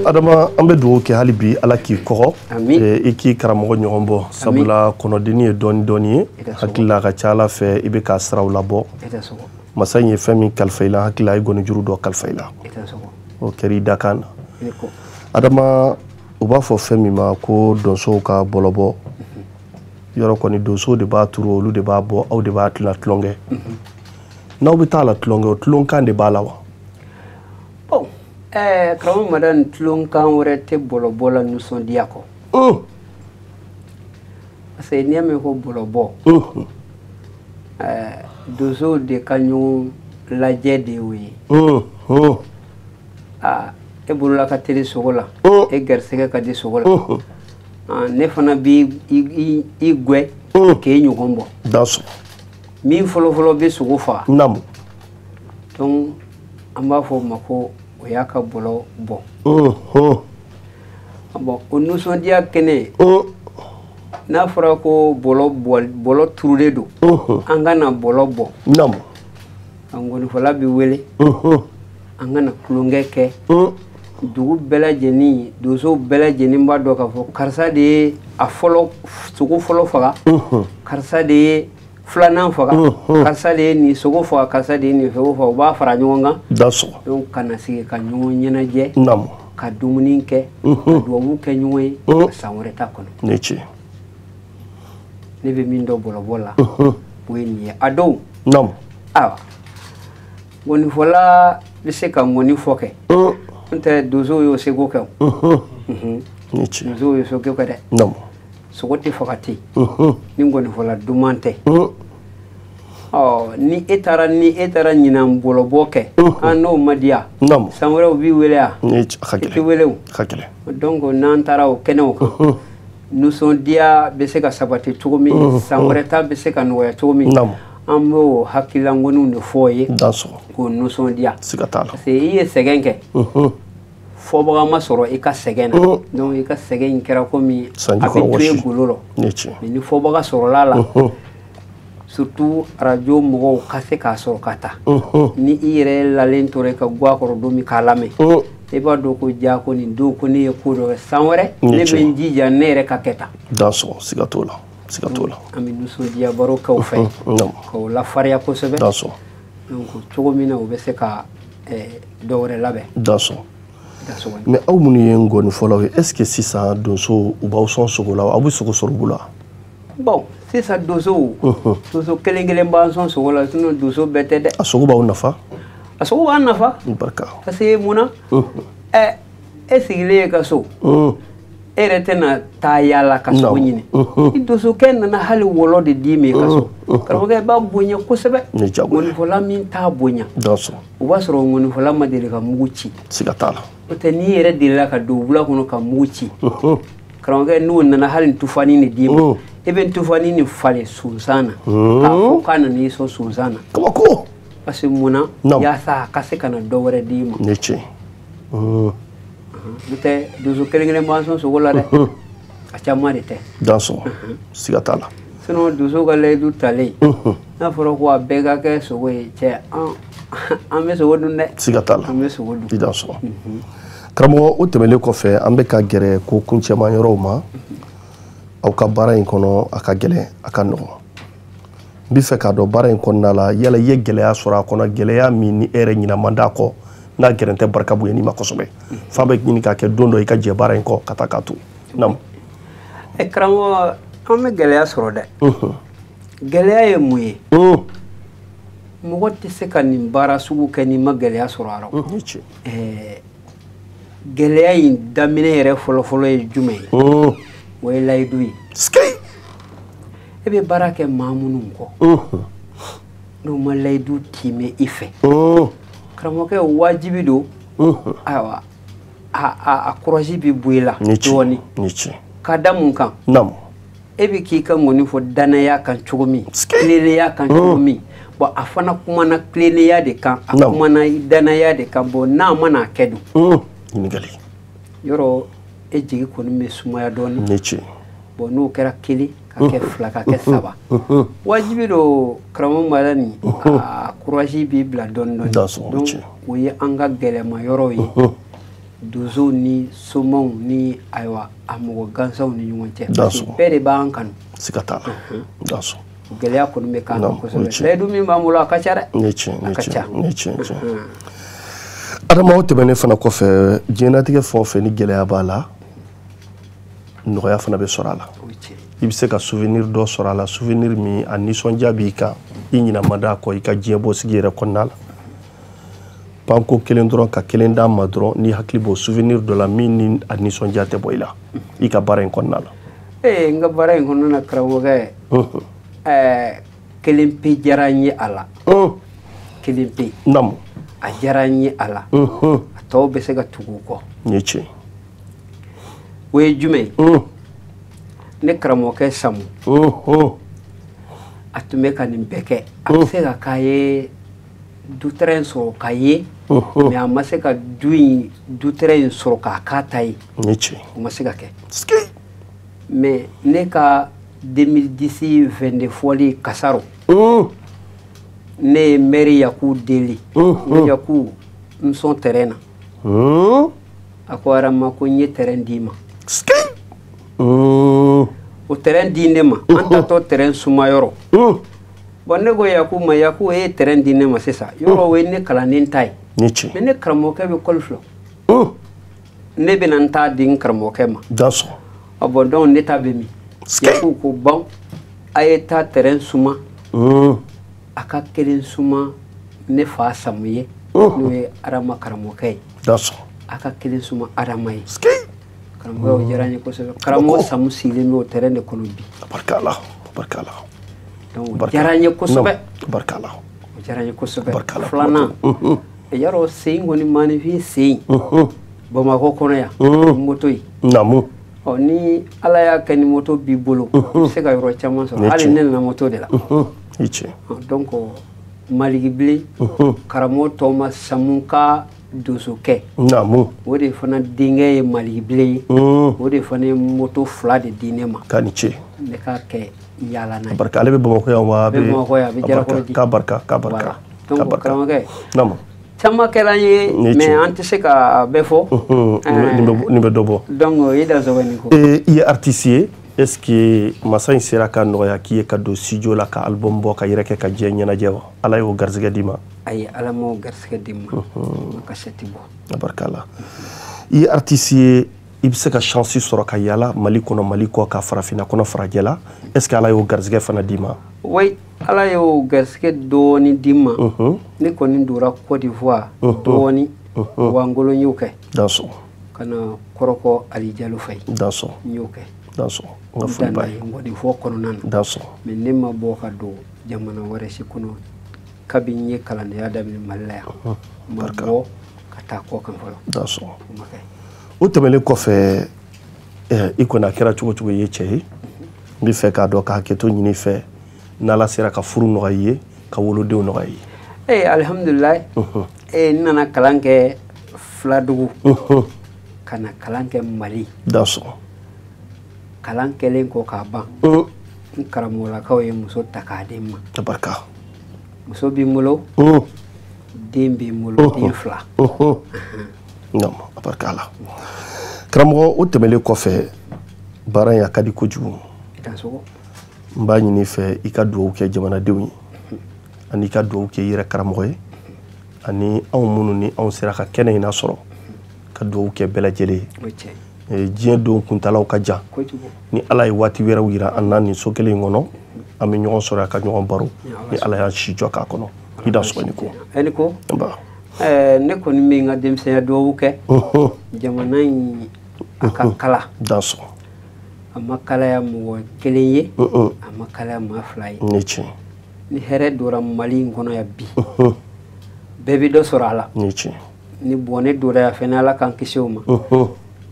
Speaker 1: Adama an bɛ dugawu kɛ hali bi Ala k'i kɔgɔ i k'i karamɔgɔ ɲɔgɔn bɔ sabula kɔnɔdeni ye dɔɔni dɔɔni ye hakili la a ka ca Ala fɛ i bɛ k'a siraw labɔ masa in ye fɛn min kalifa i la hakili la a ye gɔnijuru dɔ kalifa i la o kɛra i dakan na. Adama u b'a fɔ fɛn min ma ko donsow ka bɔlɔbɔ yɔrɔ kɔni donsow de b'a turu olu de b'a bɔ aw de b'a tila tulonkɛ n'aw bɛ taa la tulonkɛ o tulonkan de b'a la wa?
Speaker 2: Karamɔgɔ Madani tulonkan wɛrɛ tɛ bɔlɔbɔ la nisɔndiya kɔ. Parce que n'i y'a mɛn ko bɔlɔbɔ donsow de ka ɲɔgɔn lajɛ de y'o ye. E bolola ka teli sogo la, e garisɛgɛ ka di sogo la, ne fana b'i i gwɛ k'e ɲɔgɔn bɔ. Min fɔlɔfɔlɔ bɛ sogo faga, donc an b'a fɔ o ma ko o y'a ka bɔlɔ bɔ. Bon, o nisɔndiya kɛnɛ, n'a fɔra ko bɔlɔ turulen don, an ka na bɔlɔ bɔ. Ngɔnifɔla bɛ wele, an ka na tulonkɛ kɛ. Dugu bɛɛ lajɛlen, donsow bɛɛ lajɛlen b'a dɔn k'a fɔ karisa de ye a fɔlɔ sogo fɔlɔ faga, karisa de ye filanan faga, karisa de ye nin sogo faga, karisa de ye nin sogo faga. U b'a fara ɲɔgɔn kan. Donc ka na sigi ka ɲɔgɔn ɲɛnajɛ, ka dumuni kɛ, ka duwawu kɛ ɲɔgɔn ye, ka san wɛrɛ ta kɔnɔ. Ne bɛ min dɔn bɔlɔbɔ la, o ye nin ye. A dɔw, ayiwa, ngɔnifɔla bɛ se ka ngɔni fɔ kɛ, n'o tɛ donsow y'o seko kɛ o. Donsow y'o seko kɛ dɛ. Sogo tɛ faga ten ni ngɔnifɔla duman tɛ. Ɔ, ni e taara ɲinan bɔlɔbɔ kɛ, an n'o ma diya, san wɛrɛ u b'i wele wa? I tɛ wele o. Donc n'an taara o kɛnɛw kan, nisɔndiya bɛ se ka sabati cogo min, san wɛrɛ ta bɛ se ka nɔgɔya cogo min, an b'o hakililangoniw de fɔ ye k'o nisɔndiya. Parce que i ye sɛgɛn kɛ, fɔbaga ma sɔrɔ i ka sɛgɛn na, donc i ka sɛgɛn in kɛra komi a bɛ to e golo rɔ. Mais ni fɔbaga sɔrɔla la, surtout arajo mɔgɔw ka se k'a sɔrɔ ka taa, ni i yɛrɛ lalen tora i ka guwa kɔrɔ don min k'a lamɛn, i b'a dɔn ko ja ko nin don ko ne ye ko dɔ kɛ, san wɛrɛ ne bɛ n jija ne yɛrɛ ka kɛ tan.
Speaker 1: Siga t'o la, siga t'o la.
Speaker 2: An bɛ nisɔndiya baro kɛ u fɛ, k'o lafarinya kosɛbɛ. Donc cogo min na u bɛ se ka dɔ wɛrɛ labɛn.
Speaker 1: Mais aw minnu ye ngɔnifɔlaw ye, est ce que sisan donsow u b'aw sɔn sogo la, aw bɛ sogo sɔrɔ u bolo wa?
Speaker 2: Bon, sisan donsow, donso kelen kelen b'an sɔn sogo la, sinon donso bɛɛ tɛ dɛ.
Speaker 1: A sogo b'aw nafa?
Speaker 2: A sogo b'an nafa. Parce que mun na, e sigilen ye ka so, e yɛrɛ tɛna taa yaala ka sogo ɲini. Ni donsokɛ nana hali wɔlɔ de d'i ma i ka so, karamɔgɔkɛ b'a bonya kosɛbɛ. Ngɔnifɔla min t'a bonya, o b'a sɔrɔ ngɔnifɔla ma deli ka mugu ci.
Speaker 1: Siga t'a la.
Speaker 2: O tɛ, n'i yɛrɛ delila ka don wula kɔnɔ ka mugu ci, karamɔgɔkɛ n'o nana hali tufani de d'i ma, e bɛ tufani nin falen sunsan na, k'a fɔ k'a nana i sɔn sunsan na.
Speaker 1: Kabako.
Speaker 2: Parce que mun na, yaasa a ka se ka na dɔ wɛrɛ d'i ma.
Speaker 1: Ni tiɲɛ.
Speaker 2: N'o tɛ donso kelen kelen b'an sɔn sogo la dɛ, a caman de tɛ.
Speaker 1: Siga t'a la.
Speaker 2: Sinon donso ka layidu talen, n'a fɔra ko a bɛɛ ka kɛ sogo ye, cɛ an bɛ sogo dun dɛ.
Speaker 1: Siga t'a la.
Speaker 2: An bɛ sogo dun.
Speaker 1: I dansɔgɔ. Karamɔgɔ, o tɛmɛnen kɔfɛ, an bɛ ka gɛrɛ ko kuncɛman yɔrɔw ma. Aw ka baara in kɔnɔ, a ka gɛlɛn, a ka nɔgɔn. N bɛ fɛ k'a dɔn baara in kɔnɔna la, yala i ye gɛlɛya sɔrɔ a kɔnɔ, gɛlɛya min ni e yɛrɛ ɲinɛ man d'a kɔ, n'a gɛrɛn tɛ barika bonya n'i ma kosɛbɛ, f'a bɛ ɲini k'a kɛ don dɔ i ka jɛ baara in kɔ ka taa k'a to. Naamu.
Speaker 2: Karamɔgɔ, an bɛ gɛlɛya sɔrɔ dɛ. Gɛlɛya ye mun ye? Mɔgɔ tɛ se ka nin baara sugu kɛ n'i ma gɛlɛya sɔrɔ a rɔ. Gɛlɛya in daminɛ yɛrɛ fɔlɔfɔlɔ ye jumɛn ye? O ye layidu ye. E bɛ baara kɛ maa minnu kɔ, n'u ma layidu timɛ i fɛ, karamɔgɔkɛ wajibi don, ayiwa, a kɔrɔsi bɛ bɔ i la dɔɔnin. Ka da mun kan? E bɛ k'i ka ŋɔni fɔ danaya kan cogo min, tilennenya kan cogo min, bon a fana kumana tilennenya de kan, a kumana danaya de kan. Bon n'a mana kɛ dun,
Speaker 1: ɲininkali
Speaker 2: yɔrɔ e jigi kɔni bɛ sumaya dɔɔnin. Bon n'o kɛra kelen, ka kɛ fila, ka kɛ saba, wajibi don karamɔgɔ Madani, a courage b'i bila dɔɔnin dɔɔnin. Donc o ye an ka gɛlɛma yɔrɔw ye, donsow ni somaw ni ayiwa a mɔgɔ gansanw ni ɲɔgɔn cɛ. Parce que bɛɛ de b'an kanu.
Speaker 1: Siga t'a la.
Speaker 2: Gɛlɛya kɔni bɛ k'an kan kosɛbɛ. Layidu min b'an bolo, a ka ca dɛ. A ka ca.
Speaker 1: Adama, o tɛmɛnen fana kɔfɛ, diɲɛlatigɛ fɛn o fɛn ni gɛlɛya b'a la, nɔgɔya fana bɛ sɔrɔ a la. I bɛ se ka souvenir dɔ sɔrɔ a la, souvenir min a nisɔndiya b'i kan, i ɲinɛ man d'a kɔ i ka diɲɛ bɔ sigi yɛrɛ kɔnɔna la. Panko kelen dɔrɔn ka kelen d'a ma dɔrɔn, n'i hakili b'o souvenir dɔ la min ni a nisɔndiya tɛ bɔ i la i ka baara in kɔnɔna la.
Speaker 2: N ka baara in kɔnɔna na, karamɔgɔkɛ, kelen pe diyara n ye a la. Kelen pe.
Speaker 1: Naamu.
Speaker 2: A diyara n ye a la. A Tɔw bɛ se ka tugu u kɔ.
Speaker 1: Nin ye tiɲɛ.
Speaker 2: O ye jumɛn ye? Ne karamɔgɔkɛ Samu, a tun bɛ ka nin bɛɛ kɛ. A bɛ se ka k'a ye du terrain sɔrɔ k'a ye, mais a ma se ka du in du terrain in sɔrɔ k'a k'a ta ye.
Speaker 1: Nin ye tiɲɛ.
Speaker 2: O ma se ka kɛ. Mais ne ka 2010 22 fɔli Kasaro, ne ye maire Yaku deli. N ko Yaku, n sɔn terrain na. A ko Adama, ko n ye terrain d'i ma. O terrain di ne ma, an taatɔ terrain suma yɔrɔ. Bon, ne ko Yaku ma, Yaku, e ye terrain di ne ma sisan, yɔrɔ o ye ne kalanden ta ye.
Speaker 1: Nin ye tiɲɛ.
Speaker 2: Mais ne karamɔgɔkɛ bɛ kɔli filɛ, ne bɛna n ta di n karamɔgɔkɛ ma.
Speaker 1: Dansɔn.
Speaker 2: Ah bon, donc ne ta bɛ min? Yaku ko bon, a ye taa terrain suma, a ka kelen suma ne fa Samu ye, n'o ye Adama karamɔgɔkɛ ye.
Speaker 1: Dansɔn.
Speaker 2: A ka kelen suma Adama ye. Karamɔgɔ, o diyara n ye kosɛbɛ. Karamɔgɔ Samu sigilen bɛ o terrain de kɔnɔ bi.
Speaker 1: Barika la, barika la.
Speaker 2: Donc o diyara n ye kosɛbɛ.
Speaker 1: Barika la.
Speaker 2: O diyara n ye kosɛbɛ.
Speaker 1: Barika la.
Speaker 2: Filanan, yarɔ, sen kɔni, maninfin sen, Bamakɔ kɔnɔ yan, moto ye.
Speaker 1: Naamu.
Speaker 2: Ɔ, ni Ala y'a kɛ ni moto b'i bolo, i bɛ se ka yɔrɔ caman sɔrɔ. Hali ne nana moto de la.
Speaker 1: I tiɲɛ.
Speaker 2: Donc Maliki Bilen, karamɔgɔ tɔma Samu ka donsokɛ.
Speaker 1: Naamu.
Speaker 2: O de fana denkɛ ye Maliki Bilen ye. O de fana ye moto fila de di ne ma.
Speaker 1: K'a ni ce.
Speaker 2: Ne k'a kɛ yaala n'a ye.
Speaker 1: Barika, ale bɛ Bamakɔ yan wa?
Speaker 2: A bɛ Bamakɔ yan, a bɛ Jarakɔrɔ di.
Speaker 1: K'a barika, k'a barika.
Speaker 2: Donc karamɔgɔkɛ,
Speaker 1: naamu,
Speaker 2: caman kɛra an ye, mais an tɛ se ka bɛɛ fɔ.
Speaker 1: Nin bɛ dɔ bɔ.
Speaker 2: Donc i dansɔgɔ nin ko.
Speaker 1: I ye artiste ye, est ce que masa in sera ka nɔgɔya k'i ye ka don studio la ka album bɔ ka yɛrɛ kɛ ka diɲɛ ɲɛnajɛ wa? Ala y'o garisɛgɛ d'i ma?
Speaker 2: Ayi, Ala m'o garisɛgɛ di n ma. Ma kasɛti bɔ.
Speaker 1: A barika la. I ye artiste ye, i bɛ se ka chance sɔrɔ ka yala Mali kɔnɔ, Mali kɔ, ka farafinna kɔnɔ, farajɛ la. Est ce que Ala y'o garisɛgɛ fana d'i ma?
Speaker 2: Oui, Ala y'o garisɛgɛ dɔɔni di n ma. Ne kɔni donna Côte d'Ivoire dɔɔni, Wangolo, n y'o kɛ.
Speaker 1: Dansɔn.
Speaker 2: Ka na Kɔrɔkɔ Ali Jalo fɛ yen.
Speaker 1: Dansɔn.
Speaker 2: N y'o kɛ.
Speaker 1: Dansɔn, n ka foli b'a ye.
Speaker 2: Ngɔni fɔ kɔnɔna na.
Speaker 1: Dansɔn.
Speaker 2: Mais ne ma bɔ ka don jamana wɛrɛ si kɔnɔ kabi n ye kalandenya daminɛ Mali la yan. N ma bɔ ka taa kɔ kan fɔlɔ.
Speaker 1: Dansɔn.
Speaker 2: O ma kɛ.
Speaker 1: O tɛmɛnen kɔfɛ, i kɔni, a kɛra cogo cogo, i ye cɛ ye. N bɛ fɛ k'a dɔn, ka hakɛto ɲini i fɛ, n'Ala sera ka furu nɔgɔya i ye, ka wolodenw nɔgɔya i ye.
Speaker 2: Ee, alihamudulilayi. Ee, n nana kalan kɛ Filadugu, ka na kalan kɛ Mali.
Speaker 1: Dansɔn.
Speaker 2: Kalan kɛlen kɔ k'a ban, n karamɔgɔlakaw ye muso ta k'a di n ma.
Speaker 1: Barika.
Speaker 2: Muso b'i n bolo, den b'i n bolo, den fila.
Speaker 1: Non, a barika la. Karamɔgɔ, o tɛmɛnen kɔfɛ, baara in a ka di kojugu.
Speaker 2: Dansɔgɔ.
Speaker 1: N b'a ɲini i fɛ, i ka dugawu kɛ jamanadenw ye, ani i ka dugawu kɛ i yɛrɛ karamɔgɔ ye, ani anw minnu ni anw sera ka kɛnɛ in lasɔrɔ, ka dugawu kɛ bɛɛ lajɛlen ye. Diɲɛ don kuntalaw ka jan. Ni Ala ye waati wɛrɛw yira an na nin so kelen in kɔnɔ, an bɛ ɲɔgɔn sɔrɔ yan ka ɲɔgɔn baro, ni Ala y'an si jɔ k'a kɔnɔ. I dansɔgɔ ni ko.
Speaker 2: Ɛni ko. Ne kɔni bɛ n ka denmisɛnya dugawu kɛ jamana in, a ka kala.
Speaker 1: Dansɔgɔ.
Speaker 2: A ma kalaya mɔgɔ kelen ye, a ma kalaya maa fila ye.
Speaker 1: Ni tiɲɛ.
Speaker 2: Ni hɛrɛ donna Mali in kɔnɔ yan bi, bɛɛ bɛ dɔ sɔrɔ a la.
Speaker 1: Ni tiɲɛ.
Speaker 2: Ni bɔnɛ donna yan fɛnɛ, Ala k'an kisi o ma,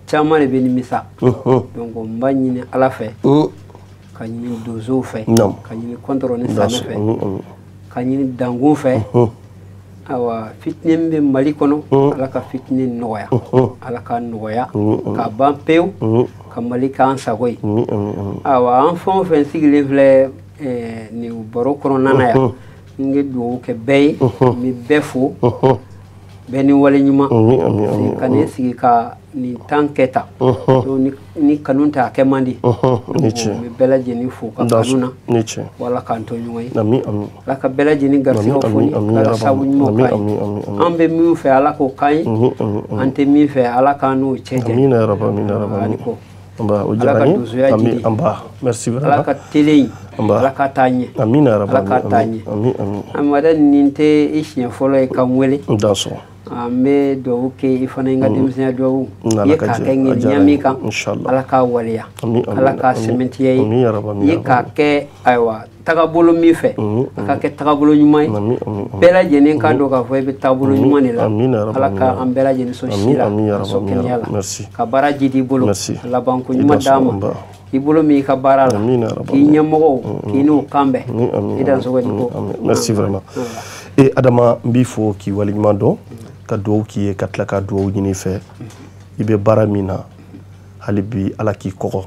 Speaker 2: caman de bɛ nimisa. Donc n b'a ɲini Ala fɛ, ka ɲini donsow fɛ, ka ɲini kɔntɔrɔ ni sanɛ fɛ, ka ɲini dankun fɛ. Ayiwa, fitinɛ min bɛ Mali kɔnɔ, Ala ka fitinɛ nɔgɔya, Ala ka nɔgɔya ka ban pewu, ka Mali k'an sago ye. Ayiwa, an fɛn o fɛn sigilen filɛ nin baro kɔnɔna na yan, n bɛ dugawu kɛ bɛɛ ye, n bɛ bɛɛ fo, bɛɛ ni wale ɲuman ka ne sigi ka nin tan kɛ tan. Ni kanu tɛ, a kɛ man di. N bɛ bɛɛ lajɛlen fo ka kanu na, wala k'an to ɲɔgɔn ye. Ala ka bɛɛ lajɛlen garisɛgɛw foni, Ala ka sababu ɲumanw k'an ye. An bɛ min fɛ, Ala k'o k'an ye. An tɛ min fɛ, Ala k'an n'o cɛ janya. Ani ko Ala ka donsoya jidi, Ala ka tele in, Ala ka taa ɲɛ, Ala ka taa ɲɛ. Amadu, nin tɛ i siɲɛ fɔlɔ ye ka n wele. An bɛ dugawu kɛ i fana, n ka denmisɛnya dugawu i ye k'a kɛ ŋaniya min kan, Ala k'a waleya, Ala k'a sɛmɛntiya i ye, i ye k'a kɛ ayiwa. tagabolo min fɛ, a ka kɛ tagabolo ɲuman ye. Bɛɛ lajɛlen k'a dɔn k'a fɔ e bɛ taabolo ɲuman de la. Ala ka an bɛɛ lajɛlen sɔn si la, ka sɔn kɛnɛya la, ka baara jidi i bolo, ka labanko ɲuman d'a ma, k'i bolo min i ka baara la, k'i ɲɛmɔgɔw k'i n'u kan bɛn. I dansogo ni ko.
Speaker 1: Merci vraiment. E Adama, n b'i fo k'i waleɲuman dɔn, ka dugawu k'i ye, ka tila ka dugawu ɲini i fɛ. I bɛ baara min na hali bi, Ala k'i kɔgɔ,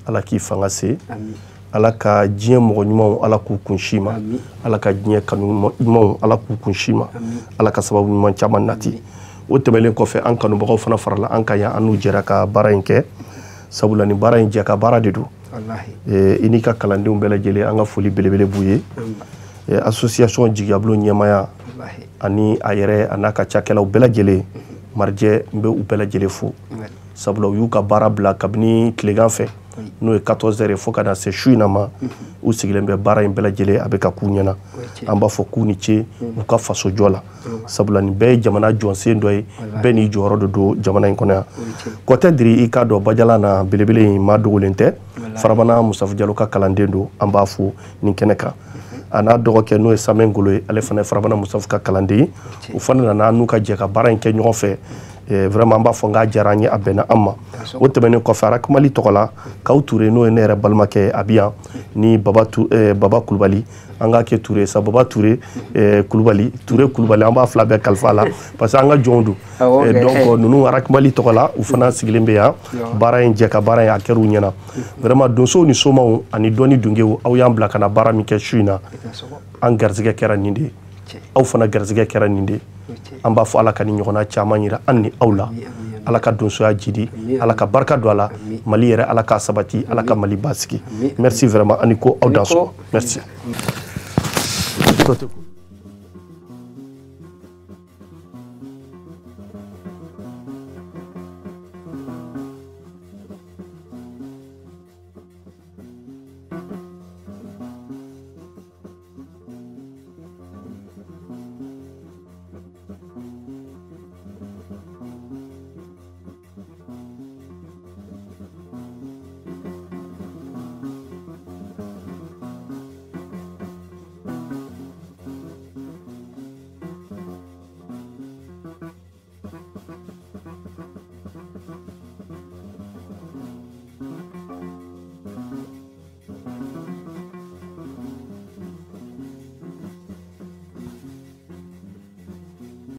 Speaker 1: Ala k'i fanga se, Ala ka diɲɛ mɔgɔ ɲumanw Ala k'u kun si ma, Ala ka diɲɛ kanu ɲumanw Ala k'u kun si ma, Ala ka sababu ɲuman caman nati. O tɛmɛnen kɔfɛ, an kanubagaw fana farala an kan yan, an n'u jɛra ka baara in kɛ, sabula nin baara in jɛ ka baara de don. I n'i ka kalandenw bɛɛ lajɛlen, an ka foli belebele b'u ye. Association Jigiyabulon ɲɛmaya ani a yɛrɛ a n'a ka cakɛlaw bɛɛ lajɛlen, Marijɛ, n bɛ u bɛɛ lajɛlen fo, sabula u y'u ka baara bila kabini tilegan fɛ, n'o ye 14 heures ye, fo ka na se su in na ma, u sigilen bɛ baara in bɛɛ lajɛlen a bɛ ka k'u ɲɛna. An b'a fɔ k'u ni ce u ka faso jɔ la, sabula nin bɛɛ ye jamana jɔnsen dɔ ye, bɛɛ n'i jɔyɔrɔ de don jamana in kɔnɔ yan. Kɔtɛ Diri, i k'a dɔn Bajalan na belebele in maa dogolen tɛ, Farabana Musafu Jalo ka kalanden don, an b'a fo nin kɛnɛ kan. A n'a dɔgɔkɛ n'o ye Samɛ Ngolo ye, ale fana ye Farabana Musafu ka kalanden ye. U fana nana n'u ka jɛ ka baara in kɛ ɲɔgɔn fɛ. Vraiment an b'a fɔ n k'a diyara an ye, a bɛnna an ma. O tɛmɛnen kɔfɛ, Arakumali tɔgɔ la, Kawu Ture, n'o ye ne yɛrɛ balimakɛ ye, a bɛ yan ni Baba Kulubali, an k'a kɛ Ture sa, Baba Ture Kulubali, Ture Kulubali, an b'a fila bɛɛ kalifa la parce que an ka jɔnw don. Donc ninnu Arakumali tɔgɔ la, u fana sigilen bɛ yan, baara in jɛ ka baara in a kɛra u ɲɛna. Vraiment donsow ni somaw ani dɔnni dungew, aw y'an bila ka na baara min kɛ su in na, an garisɛgɛ kɛra nin de ye, aw fana garisɛgɛ kɛra nin de ye. An b'a fɔ Ala ka ni ɲɔgɔnna caman yira an ni aw la, Ala ka donsoya jidi, Ala ka barika don a la, Mali yɛrɛ Ala k'a sabati, Ala ka Mali basigi. Merci vraiment, ani ko aw danso. Merci.